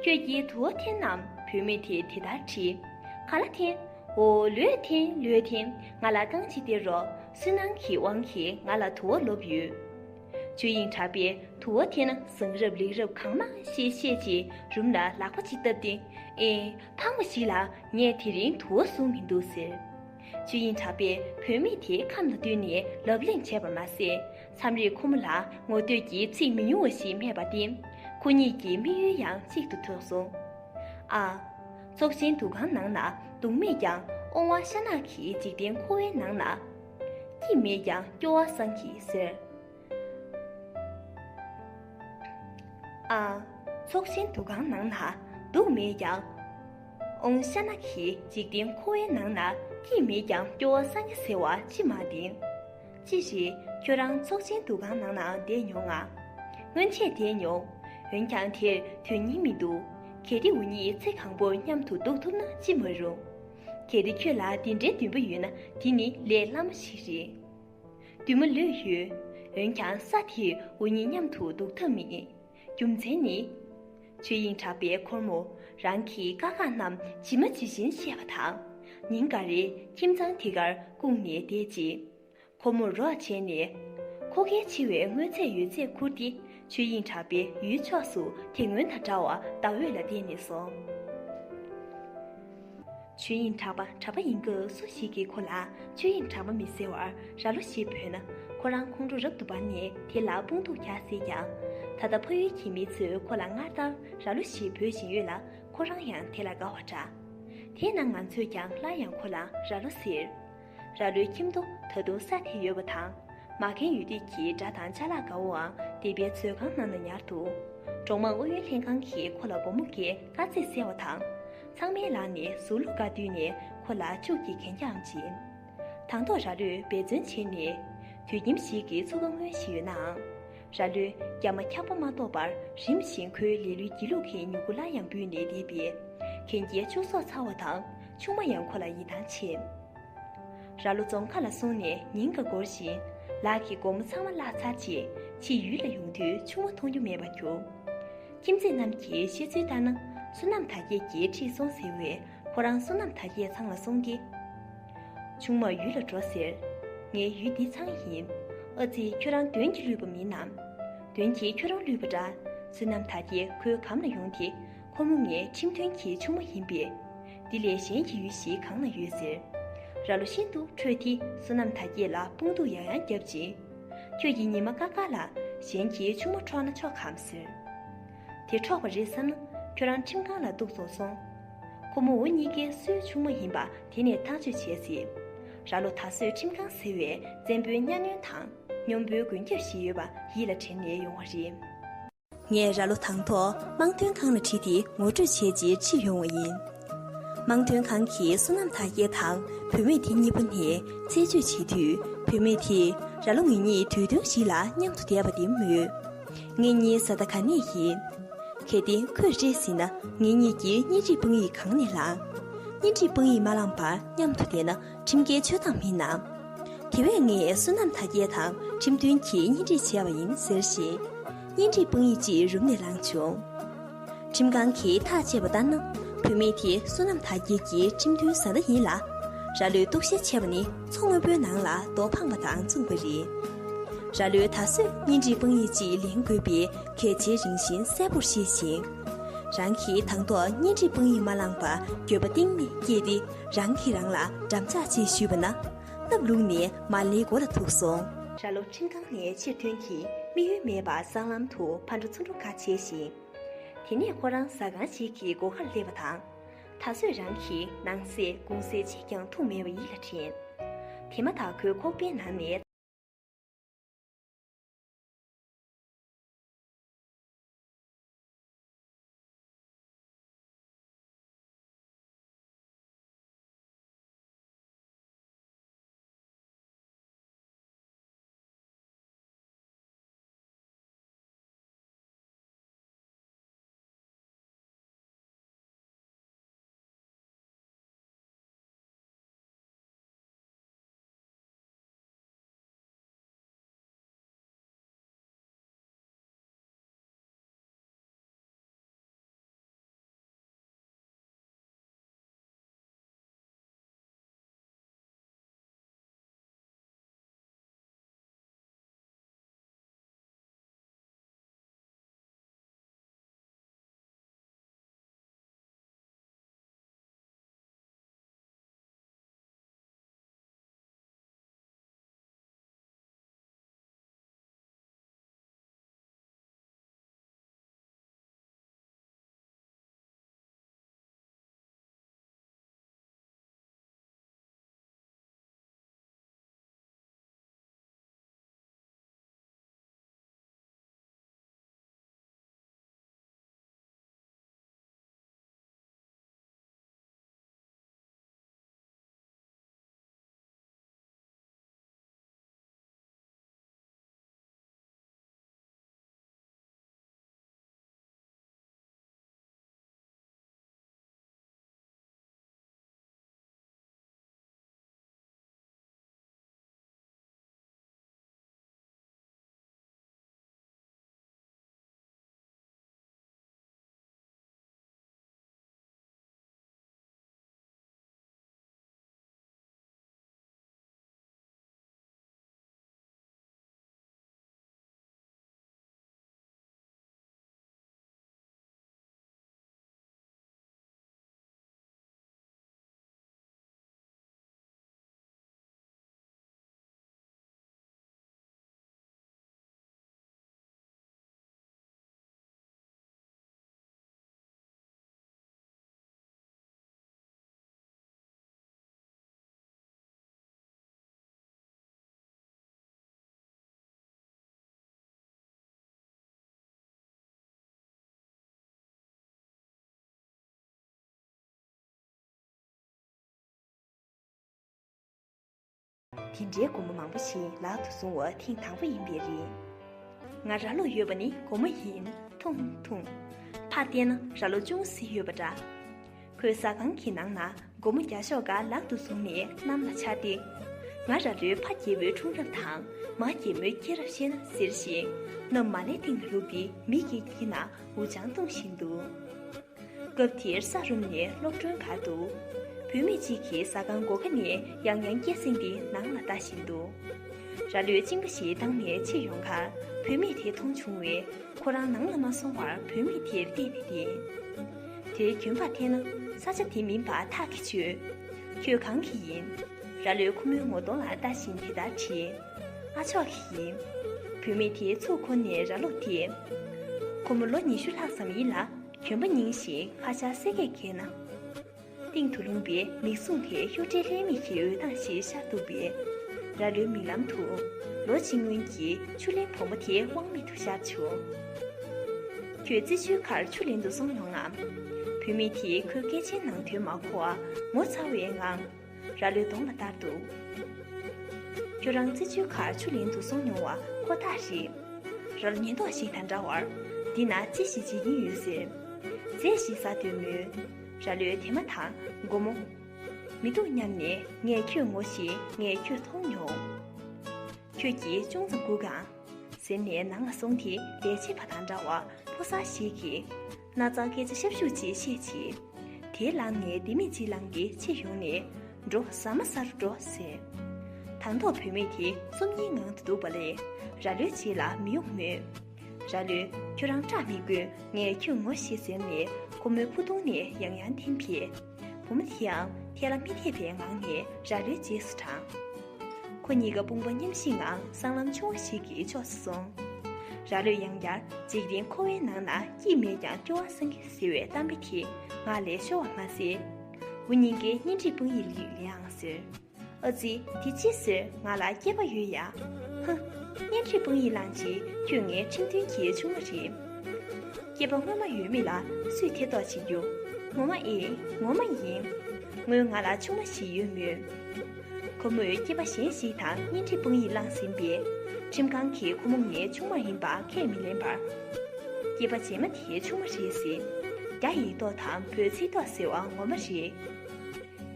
ཁྱོད་ཀྱིས་དུ་བ་འཐེན་ནམ། བུད་མེད་དེས་དེ་ལྟར་དྲིས། ག་ལ་འཐེན། འོ། ལོས་འཐེན། ལོས་འཐེན། ང་ལ་རྐང་གཅིག་སྟེར་རོགས། སུན་སྣང་གི་དབང་གིས་ང་ལ་དུ་བ་ལོབས་ཡོད། ཆོས་དབྱིངས་གྲགས་པས་དུ་བ་འཐེན་ན་བཟང་རབས་ལེགས་རབས་གང་མང་ཞིག་བཤད་རྗེས་རུམ་ལ་ལག་པ་གཅིག་བཏབ་སྟེ། ཨེ། ཕངས་པ་ཞིག་ལ་ངས་དེ་རིང་དུ་བ་བཟུང་མི་འདུག་ཟེར། ཆོས་དབྱིངས་གྲགས་པས་བུད་མེད་དེ་ཁམས་ལ་བསྟུན་ནས་ལབ་གླེང་བྱས་པར་མ་ཟད། མཚམས་རེར་ཁོ་མོ་ལ་ངོ་བསྟོད་ཀྱི་ཚིག་མི་ཉུང་བ་ཞིག་སྨྲས་པ་སྟེ། ཁོ་གཉིས་ཀྱི་དམིགས་ཡུལ་ཡང་གཅིག་ཏུ་ཐུག་སོང་། ཨ། ཚོགས་ཆེན་འདུ་ཁང་ནང་ན་དུག་མེད་ཀྱང་དབང་བ་ཤ་ནག་གི་འཇིག་རྟེན་འཁོར་བའི་ནང་ན། སྐྱིད་མེད་ཀྱང་སྐྱོ་བ་སངས་ཀྱིས་ཟེར། ཨ། ཚོགས་ཆེན་འདུ་ཁང་ནང་ན་དུག་མེད་ཀྱང་། ཨོང་ཤ་ན་གི་འཇིག་རྟེན་འཁོར་བའི་ནང་ན་སྐྱིད་མེད་ཀྱང་སྐྱོ་བ་སངས་ཀྱིས་ཟེར་བ་ཅི་མ་བདེན། ཅི་ཞིག་ཁྱོད་རང་ཚོགས་ཆེན་འདུ་ཁང་ནང་ན་བསྡད་མྱོང་ང་། སྔོན་ཆད་བསྡད་མྱོང་། འོན་ཀྱང་དེར་དོན་སྙིང་མི་འདུག་གལ་ཏེ་འུ་གཉིས་ཚེ་གང་པོར་མཉམ་དུ་འདུག་ཐུབ་ན་ཅི་མ་རུང་། གལ་ཏེ་ཁྱོད་ལ་དེ་འདྲའི་འདུན་པ་ཡོད་ན་དེ་ནི་ལས་སླ་མོ་ཞིག་རེད། འདུན་མ་ལོས་ཡོད། འོན་ཀྱང་ས་དེར་འུ་གཉིས་མཉམ་དུ་འདུག་ཐབས་མེད། རྒྱུ་མཚན་ནི། ཆོས་དབྱིངས་གྲགས་པས་ཁོར་མོ་རང་གི་དཀའ་ཁག་རྣམས་ཇི་མ་ཇི་བཞིན་བཤད་པ་དང་། ཉིན་འགའ་རེ་ཁྱིམ་ཚང་དེ་གར་བསྐུངས་ནས་བསྡད་རྗེས། ཁོ་མོར་རོགས་བྱས་ནས། ཁོ་གལ་ཆེ་བའི་དངོས་རྫས་ཡོད་ཚད་ཁུར་ཏེ། ཆོས་དབྱིངས་གྲགས་པའི་ཡུལ་ཕྱོགས་སུ་དེ་སྔོན་དང་འདྲ་བར་ཟླ་འོད་ལ་བརྟེན་ནས་སོང་། ཆོས་དབྱིངས་གྲགས་པ་གྲྭ་པ་ཡིན་སྐབས་སུ་ཞིག་གིས་ཁོ་ལ་ཆོས་དབྱིངས་གྲགས་པ་མི་ཟེར་བར་ར་ལོ་ཞེས་འབོད་ན། ཁོ་རང་ཁོང་ཁྲོ་རབ་ཏུ་འབར་ནས་དེ་ལ་དཔུང་སྡུག་རྒྱག་སྲིད་ཀྱང་། ད་ལྟ་ཕ་ཡུལ་གྱི་མི་ཚོས་ཁོ་ལ་སྔར་ལྟར་ར་ལོ་ཞེས་འབོད་བཞིན་ཡོད་ལ། ཁོ་རང་ཡང་དེ་ལ་དགའ་བ་འདྲ། དེས་ན་ང་ཚོས་ཀྱང་སླར་ཡང་ཁོ་ལ་ར་ལོ་ཟེར། ར་ལོའི་ཁྱིམ་དུ་ད་དུང་ས་དེ་ཡོད་པ་དང་། མ་རྒན་ཡོད་དུས་ཀྱི་སྒྲ་དང་ཅ་ལག་དགའ་བོའང་སྡེ་པའི་མཛོད་ཁང་ནང་ན་ཉར་འདུག་གྲོང་དམངས་ཨུ་ཡོན་ལྷན་ཁང་གིས་ཁོ་ལ་སྒོར་མོ་བརྒྱད་དཀའ་ཚེགས་བསལ་བ་དང་། ཚང་མའི་ལག་ནས་ཟུར་ལུག་བཀའ་བསྡུས་ནས་ཁོ་ལ་ཕྱུགས་ཀྱི་གན་རྒྱའམ་བྱིན། དང་ཐོག་ར་ལོས་འབད་བརྩོན་བྱས་ནས་དུད་ཁྱིམ་ཞིག་གི་ཚུགས་ཀ་སྔོན་བཞིན་ཡོད་ནའང་། ར་ལོས་རྒྱ་མ་འཁྱག་པོ་མ་གཏོགས་པར་རིམ་བཞིན་ཁོའི་ལེ་ལོའི་སྒྱིད་ལུག་གི་མྱུ་གུ་སླར་ཡང་འབུས་ནས་བསྡད་པས། གན་རྒྱའི་ཕྱུགས་ཟོག་ཚ་བ་དང་ཆུང་མ་ཡང་ཁོ་ལ་ཡིད་ཐང་ཆད། ར་ལོ་རྫོང་ཁ་ལ་སོང་ནས་ཉིན་འགའ་འགོར་ཞིང་། ལག་གི་སྒོར་མོ་ཚང་མ་བརླག་ཚར་རྗེས་ཕྱིར་ཡུལ་ལ་ཡོང་དུས་ཆུང་མ་མཐོང་རྒྱུ་མེད་པར་གྱུར། ཁྱིམ་མཚེས་རྣམས་ཀྱིས་བཤད་ཚུལ་ལྟར་ན་བསོད་ནམས་དར་རྒྱས་ཀྱིས་ཁྲིད་སོང་ཟེར་བས། ཁོ་རང་བསོད་ནམས་དར་རྒྱས་ཚང་ལ་གསུངས་ཏེ། ཆུང་མ་ཡུལ་ལ་འགྲོ་ཟེར། ངའི་ཡུལ་འདི་ཚང་ཡིན། ཨ་ཙི། ཁྱོད་རང་གདོན་གྱིས་བསླུས་པ་མིན་ནམ། གདོན་གྱིས་ཁྱོད་རང་བསླུས་པ་འདྲ། བསོད་ནམས་དར་རྒྱས་ཁོའི་གམ་ལ་ཡོང་སྟེ། ཁོ་མོ་ངའི་ཁྲིམས་མཐུན་གྱི་ཆུང་མ་ཡིན་པས། འདི་ལས་གཞན་གྱི་ཡུལ་ཞིག་གང་ན་ཡོད་ཟེར། ར་ལོ་ཤིན་ཏུ་ཁྲོས་ཏེ་བསོད་ནམས་དར་རྒྱས་ལ་དཔུང་སྡུག་ཡང་ཡང་བརྒྱབ་ཅིང་། ཁྱོད་ཀྱིས་ཉི་མ་ཀ་ཁ་ལ་གཞན་གྱི་ཆུང་མ་འཕྲོག་ན་ཆོག་གམ་ཟེར། དེ་འཕྲོག་པ་རེད་བསམ་ན་ཁྱོད་རང་ཁྲིམས་ཁང་ལ་གཏུགས་སོང་སོང་། ཁོ་མོ་འུ་གཉིས་ཀའི་སུའི་ཆུང་མ་ཡིན་པ་དེ་ནས་ཐག་གཅོད་བྱས་ཟིན། ར་ལོ་ད་གཟོད་ཁྲིམས་ཁང་ཟེར་བའི་བཙན་པོའི་གཉའ་གནོན་དང་སྙོམས་པོའི་མགོན་སྐྱབས་ཤིག་ཡོད་པ་ཡིད་ལ་དྲན་ནས་ཡོང་བ་རེད། ངས་ར་ལོ་དང་ཐོག་དམངས་དོན་ཁང་ལ་ཁྲིད་དེ་ངོ་སྤྲོད་བྱས་རྗེས་ཁྲིད་ཡོང་བ་ཡིན། དམངས་དོན་ཁང་གིས་བསོད་ནམས་དར་རྒྱས་དང་བུད་མེད་དེ་གཉིས་པོ་ནས་རྩད་གཅོད་བྱེད་དུས། བུད་མེད་དེས་ར་ལོ་ངེད་གཉིས་དུས་སྟོན་ཞིག་ལ་མཉམ་དུ་བསྡད་པ་དེ་མོས། ངེད་གཉིས་བཟའ་ཟླ་ག་ནས་ཡིན། གལ་ཏེ་ཁོས་རེད་ཟེར་ན་ངེད་གཉིས་ཀྱི་གཉེན་སྒྲིག་དཔང་ཡིག་གང་ནས་བླངས། གཉེན་སྒྲིག་དཔང་ཡིག་མ་བླངས་པར་མཉམ་དུ་བསྡད་ན་ཁྲིམས་འགལ་ཆགས་སྡང་མིན་ནམ། དེ་བས་ངས་བསོད་ནམས་དར་རྒྱས་དང་ཁྲིམས་མཐུན་གྱིས་གཉེན་སྒྲིག་བྱས་པ་ཡིན་ཟེར་ཞིང་། གཉེན་སྒྲིག་དཔང་ཡིག་ཅིག་རུམ་ནས་བླངས་བྱུང་། ཁྲིམས་ཁང་གིས་ཐག་བཅད་པ་ལྟར་ན། བུད་མེད་དེ་བསོད་ནམས་དར་རྒྱས་ཀྱི་ཁྲིམས་མཐུན་བཟའ་ཟླ་ཡིན་ལ། ར་ལོས་གཏུག་བཤེར་བྱས་པ་ནི་མཚོ་སྔོན་པོའི་ནང་ལ་རྡོ་འཕངས་པ་དང་མཚུངས་པ་རེད། ར་ལོས་ད་གཟོད་གཉེན་སྒྲིག་དཔང་ཡིག་ཅིག་ལེན་དགོས་པའི་གལ་ཆེའི་རང་བཞིན་གསལ་པོར་ཤེས་ཤིང་། རང་གིས་དང་ཐོག་གཉེན་སྒྲིག་དཔང་ཡིག་མ་བླངས་པར་འགྱོད་པ་གཏིང་ནས་སྐྱེས་ཏེ། རང་གིས་རང་ལ་འགྲམ་ལྕག་ཅིག་གཞུས་པ་ན། སྣབས་བླུགས་ནས་མར་ལེའི་མགོ་ལ་ཐུག་སོང་། ར་ལོ་ཁྲིམས་ཁང་ནས་ཕྱིར་ཐོན་གྱིས་དམིགས་ཡུལ་མེད་པར་སྲང་ལམ་དུ་ཕར་འགྲོ་ཚུར་འགྲོ་ཁ་བྱས་ཤིང་། དེ་ནས་ཁོ་རང་ཟ་ཁང་ཞིག་གི་སྒོ་ཁར་སླེབས་པ་དང་། ད་གཟོད་རང་གིས་ནང་གསེས་གུང་གསེས་གཅིག་ཀྱང་འཐུང་མེད་པ་ཡིད་ལ་དྲན། དེ་མ་ཐག་ཁོས་ཁོག་པའི་ནང་ནས། དེ་འདྲའི་སྒོར་མོ་མང་པོ་ཞིག་ལག་ཏུ་བཟུང་བ་ཐེངས་དང་པོ་ཡིན་པས་རེད། ང་ར་ལོག་ཡོད་པ་ནི་སྒོར་མོ་ཡིན། ཐུང་ཐུང་། ཕར་བལྟས་ན་ར་ལོག་ཅུང་ཟད་ཡོད་པ་འདྲ། ཁོས་ཟ་ཁང་གི་ནང་ན་སྒོར་མོ་བརྒྱ་ཤོག་འགའ་ལག་ཏུ་བཟུང་ནས་གནམ་ལ་འཕྱར་ཏེ། ང་ར་ལོའི་ཕ་རྒྱལ་པོའི་འཁྲུངས་རབས་དང་མ་རྒྱལ་མོའི་སྐྱེས་རབས་ཤེས་ན་ཟེར་ཞིང་། རྣམ་མ་ལེ་སྟེང་ལ་བླུགས་ཏེ་མིག་གིས་བགྱིས་ན་འུ་ཅང་བཏུང་བཞིན་འདུག་སྐབས་དེར་ས་རུབ་ནས་སློབ་གྲོང་ཁར་འདུག་བུད་མེད་ཅིག་གིས་ཟ་ཁང་སྒོ་ཁ་ནས་ཡང་ཡང་སྐད་གསེང་སྟེ་ནང་ལ་ལྟ་བཞིན་འདུག་ར་ལོས་གཅིན་པ་ཞིག་བཏང་ནས་ཕྱིར་ཡོང་ཁར་བུད་མེད་དེ་མཐོང་བྱུང་བས། ཁོ་རང་ནང་ལ་མ་སོང་བར་བུད་མེད་དེར་བལྟས་ནས་བསྡད། དེའི་གྱོན་པར་བལྟས་ན་ས་ཆ་དེ་མིན་པ་ཐག་གིས་ཆོད། ཁྱོད་གང་གི་ཡིན། ར་ལོས་ཁོ་མོའི་ངོ་གདོང་ལ་ལྟ་བཞིན་དེ་ལྟར་དྲིས། ཨ་ཅག་གི་ཡིན། བུད་མེད་དེས་ཚུར་འཁོར་ནས་ར་ལོ་དེ། ཁོ་མོ་ལོ་ཉི་ཤུ་ལྷག་ཙམ་ཡིན་ལ། གྱོན་པ་རྙིང་ཞིང་ཁ་ཤགས་སེར་སྐད་གས་ན། སྟེང་དུ་ལྷུང་བའི་མིག་ཟུང་དེ་གཡུ་སྒྲའི་ལྷད་མེད་ཀྱི་འོད་མདངས་ཤིག་ཤར་འདུག་པས། ར་ལོའི་མིག་ལམ་དུ་ལོ་གཅིག་སྔོན་གྱི་ཆུ་ལེན་བུ་མོ་དེ་དབང་མེད་དུ་ཤར་བྱུང་། ཁྱོད་རྩེ་ཆུའི་ཁར་ཆུ་ལེན་དུ་སོང་མྱོང་ངམ། བུད་མེད་དེས་ཁོའི་སྐད་ཆའི་ནང་དོན་མ་གོ་བར་ངོ་ཚ་བའི་ངང་། ར་ལོའི་གདོང་ལ་ལྟར་འདུག་ཁྱོད་རང་རྩེ་ཆུའི་ཁར་ཆུ་ལེན་དུ་སོང་མྱོང་བ་ཁོ་ཐག་རེད། ར་ལོ་ཉེན་རྟོག་ཞིག་དང་འདྲ་བར། འདི་ན་ཅི་ཞིག་བྱེད་ཀྱིན་ཡོད་ཟེར། རྫས་ཤིག་ཟ་འདོད་མོད། ར་ལོས་དེ་མ་ཐག་སྒོར་མོ། མི་འདུག་སྙམ་ནས་ངས་ཁྱོད་ངོ་ཤེས། ངས་ཁྱོད་མཐོང་མྱོང་། ཁྱོད་ཀྱིས་ཅུང་ཙམ་སྒུག་གང་། ཟེར་ནས་ནང་ལ་སོང་སྟེ་ལས་བྱེད་པ་དང་འདྲ་བར་ཕོ་གསར་ཞིག་གིས། ན་ཚ་སྐད་ཆ་ཤབ་ཤུབ་ཅིག་བཤད་རྗེས། དེར་ལངས་ནས་ལྡེ་མིག་ཅིག་བླངས་ཏེ་ཕྱིར་ཡོང་ནས། འགྲོ། ཟ་མ་ཟ་རུ་འགྲོ་ཟེར། དང་ཐོག་བུད་མེད་དེ་སོམ་ཉིའི་ངང་དུ་འདུག་པ་ལས། ར་ལོའི་རྗེས་ལ་མི་ཡོང་མོད། ར་ལོས་ཁྱོད་རང་སྐྲག་མི་དགོས། ངས་ཁྱོད་ངོ་ཤེས་ཟེར་ནས་ཁོ་མོའི་ཕུ་ཐུང་ནས་ཡང་ཡང་འཐེན་ཕེབས། བུ་མོ་དེའང་ཐད་ལ་མི་ཐེག་པའི་ངང་ནས་ར་ལོའི་རྗེས་སུ་འབྲངས། ཁོ་གཉིས་ཀ་དཔུང་པ་མཉམ་གཤིབ་ངང་སྲང་ལམ་ཆུང་བ་ཞིག་གི་ཕྱོགས་སུ་སོང་། ར་ལོས་ཡང་བསྐྱར་འཇིག་རྟེན་འཁོར་བའི་ནང་ན་སྐྱིད་མེད་ཀྱང་སྐྱོ་བ་སངས་རྒྱས་ཟེར་བའི་གཏམ་དཔེ་དེ་ངག་ལས་ཤོར་བ་མ་ཟད། འུ་གཉིས་ཀའི་གཉེན་སྒྲིག་དཔང་ཡིག་ལེན་ཨང་ཟེར། ཨ་ཙི། དེ་ཅི་ཟེར། ང་ལ་སྐྱེས་པ་ཡོད་ཡ། ཧ། གཉེན་སྒྲིག་དཔང་ཡིག་བླངས་རྗེས་ཁྱོད་ངའི་ཁྲིམས་མཐུན་གྱི་ཆུང་མ་རེད། སྐྱེས་པ་སྔོན་མ་ཡོད་མེད་ལ་སུས་ཐེ་གཏོགས་བྱེད་རྒྱུ། ངོ་མ་ཨེ། ངོ་མ་ཡིན། སྔོན་ང་ལ་ཆུང་མ་ཞིག་ཡོད་མོད། ཁོ་མོས་སྐྱེས་པ་གཞན་ཞིག་དང་གཉེན་སྒྲིག་དཔང་ཡིག་བླངས་ཟིན་པས། ཁྲིམས་ཁང་གིས་ཁོ་མོ་ངའི་ཆུང་མ་ཡིན་པ་ཁས་མི་ལེན་པར། སྐྱེས་པ་རྗེས་མ་དེའི་ཆུང་མ་རེད་ཟེར། རྒྱ་ཡིག་ཐོག་དང་བོད་ཚིག་ཐོག་ཟེར་བ་ངོ་མ་རེད།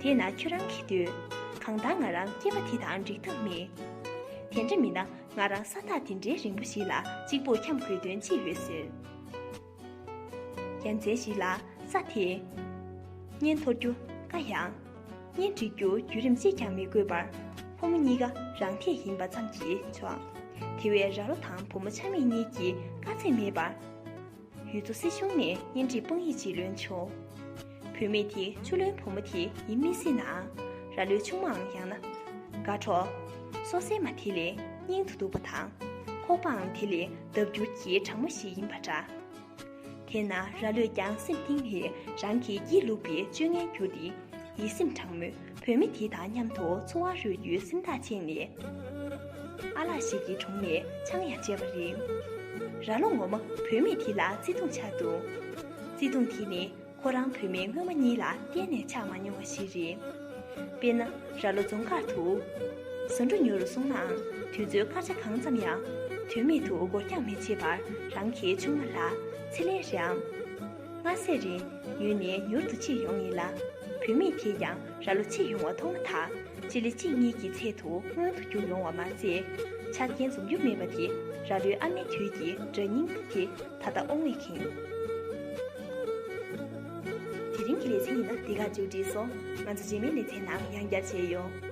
དེས་ན་ཁྱོད་རང་གིས་ལྟོས། གང་ལྟར་ང་རང་སྐྱེས་པ་དེ་དང་འགྲིག་ཐབས་མེད། དེ་འདྲ་མིན་ན་ང་རང་ས་ཐག་དེ་འདྲའི་རིང་པོ་ཞིག་ལ་གཅིག་པུར་འཁྱམས་དགོས་དོན་ཅི་ཡོད་ཟེར། རྒྱུ་མཚན་ཞིག་ལ་ས་དེས། གཉེན་འཐོར་རྒྱུ་དཀའ་ཡང་། གཉེན་སྒྲིག་རྒྱུ་བརྒྱུད་རིམ་གཅིག་ཀྱང་མི་དགོས་པར། ཕོ་མོ་གཉིས་ཀ་རང་འཐད་ཡིན་པ་ཙམ་གྱིས་ཆོག་དེ་བས་ར་ལོ་དང་བུ་མོ་ཆ་མེད་གཉིས་ཀྱིས་དཀའ་ཚེགས་མེད་པར། ཡུལ་ཚོ་སྲིད་གཞུང་ནས་གཉེན་སྒྲིག་དཔང་ཡིག་ཅིག་ལོན་བྱུང་། བུད་མེད་དེ་ཆུ་ལོན་བུ་མོ་དེ་ཡིན་མི་སྲིད་ནའང་། ར་ལོའི་ཆུང་མའང་ཡང་ན། དགའ་གྲོགས། སོ་སེར་མ་དེ་ལས་སྙིང་དུ་སྡུག་པ་དང་། ཁོག་པའང་དེ་ལས་ལྡབ་འགྱུར་གྱིས་གྲང་མོ་ཞིག་ཡིན་པ་འདྲ། དེས་ན་ར་ལོས་ཀྱང་སེམས་གཏིང་ནས་རང་གི་སྐྱིད་ལུག་པའི་སྤྱོད་ངན་གྱུར་ཏེ། ཡིད་སེམས་གྲང་མོས་བུད་མེད་དེ་དང་མཉམ་དུ་འཚོ་བ་རོལ་རྒྱུའི་སེམས་ཐག་བཅད་ནས། ཨ་ལགས་ཤིག་གི་དྲུང་ནས་ཆང་ཡང་བཅད་པ་རེད། ར་ལོ་ངོ་མ་བུད་མེད་དེ་ལ་བརྩེ་དུང་ཆགས་འདུག་བརྩེ་དུང་དེ་ནི་ཁོ་རང་བུད་མེད་སྔོན་མ་གཉིས་ལ་གཏན་ནས་ཆགས་མ་མྱོང་བ་ཞིག་རེད། དཔེར་ན། ར་ལོ་རྫོང་ཁག་ཏུ་ཟ་འབྲུ་ཉོ་རུ་སོང་ནའང་། དུས་ཚོད་སྐར་ཆ་གང་ཙམ་ཡང་དོན་མེད་དུ་འགོར་འགྱངས་མི་བྱེད་པར་རང་གི་ཆུང་མ་ལ་ཚེ་ལས་རིང་། སྔ་ཚེ་རིང་ཉུལ་ནས་མྱུར་དུ་ཕྱིར་ཡོང་ཡིན་ལ། བུད་མེད་དེས་ཀྱང་ར་ལོ་ཕྱིར་ཡོང་བ་མཐོང་མ་ཐག་སྤྱི་ལེ་གཅིག་གཉིས་ཀྱི་ཚད་དུ་སྔོན་དུ་རྒྱུགས་ཡོང་བ་མ་ཟད། ཆ་རྐྱེན་འཛོམས་རྒྱུ་མེད་པ་དེ་ར་ལོའི་ཨ་མའི་དུས་ཀྱི་སྒྲ་སྙིང་དེ་ད་ལྟ་དབང་བས་ཁེངས། དེ་རིང་གི་ལེ་ཚན་ཡིན་ན་འདི་གར་མཇུག་བསྒྲིལ་སོང་། ང་ཚོ་རྗེས་མའི་ལེ་ཚན་ནང་ཡང་བསྐྱར་མཇལ་ཡོང་།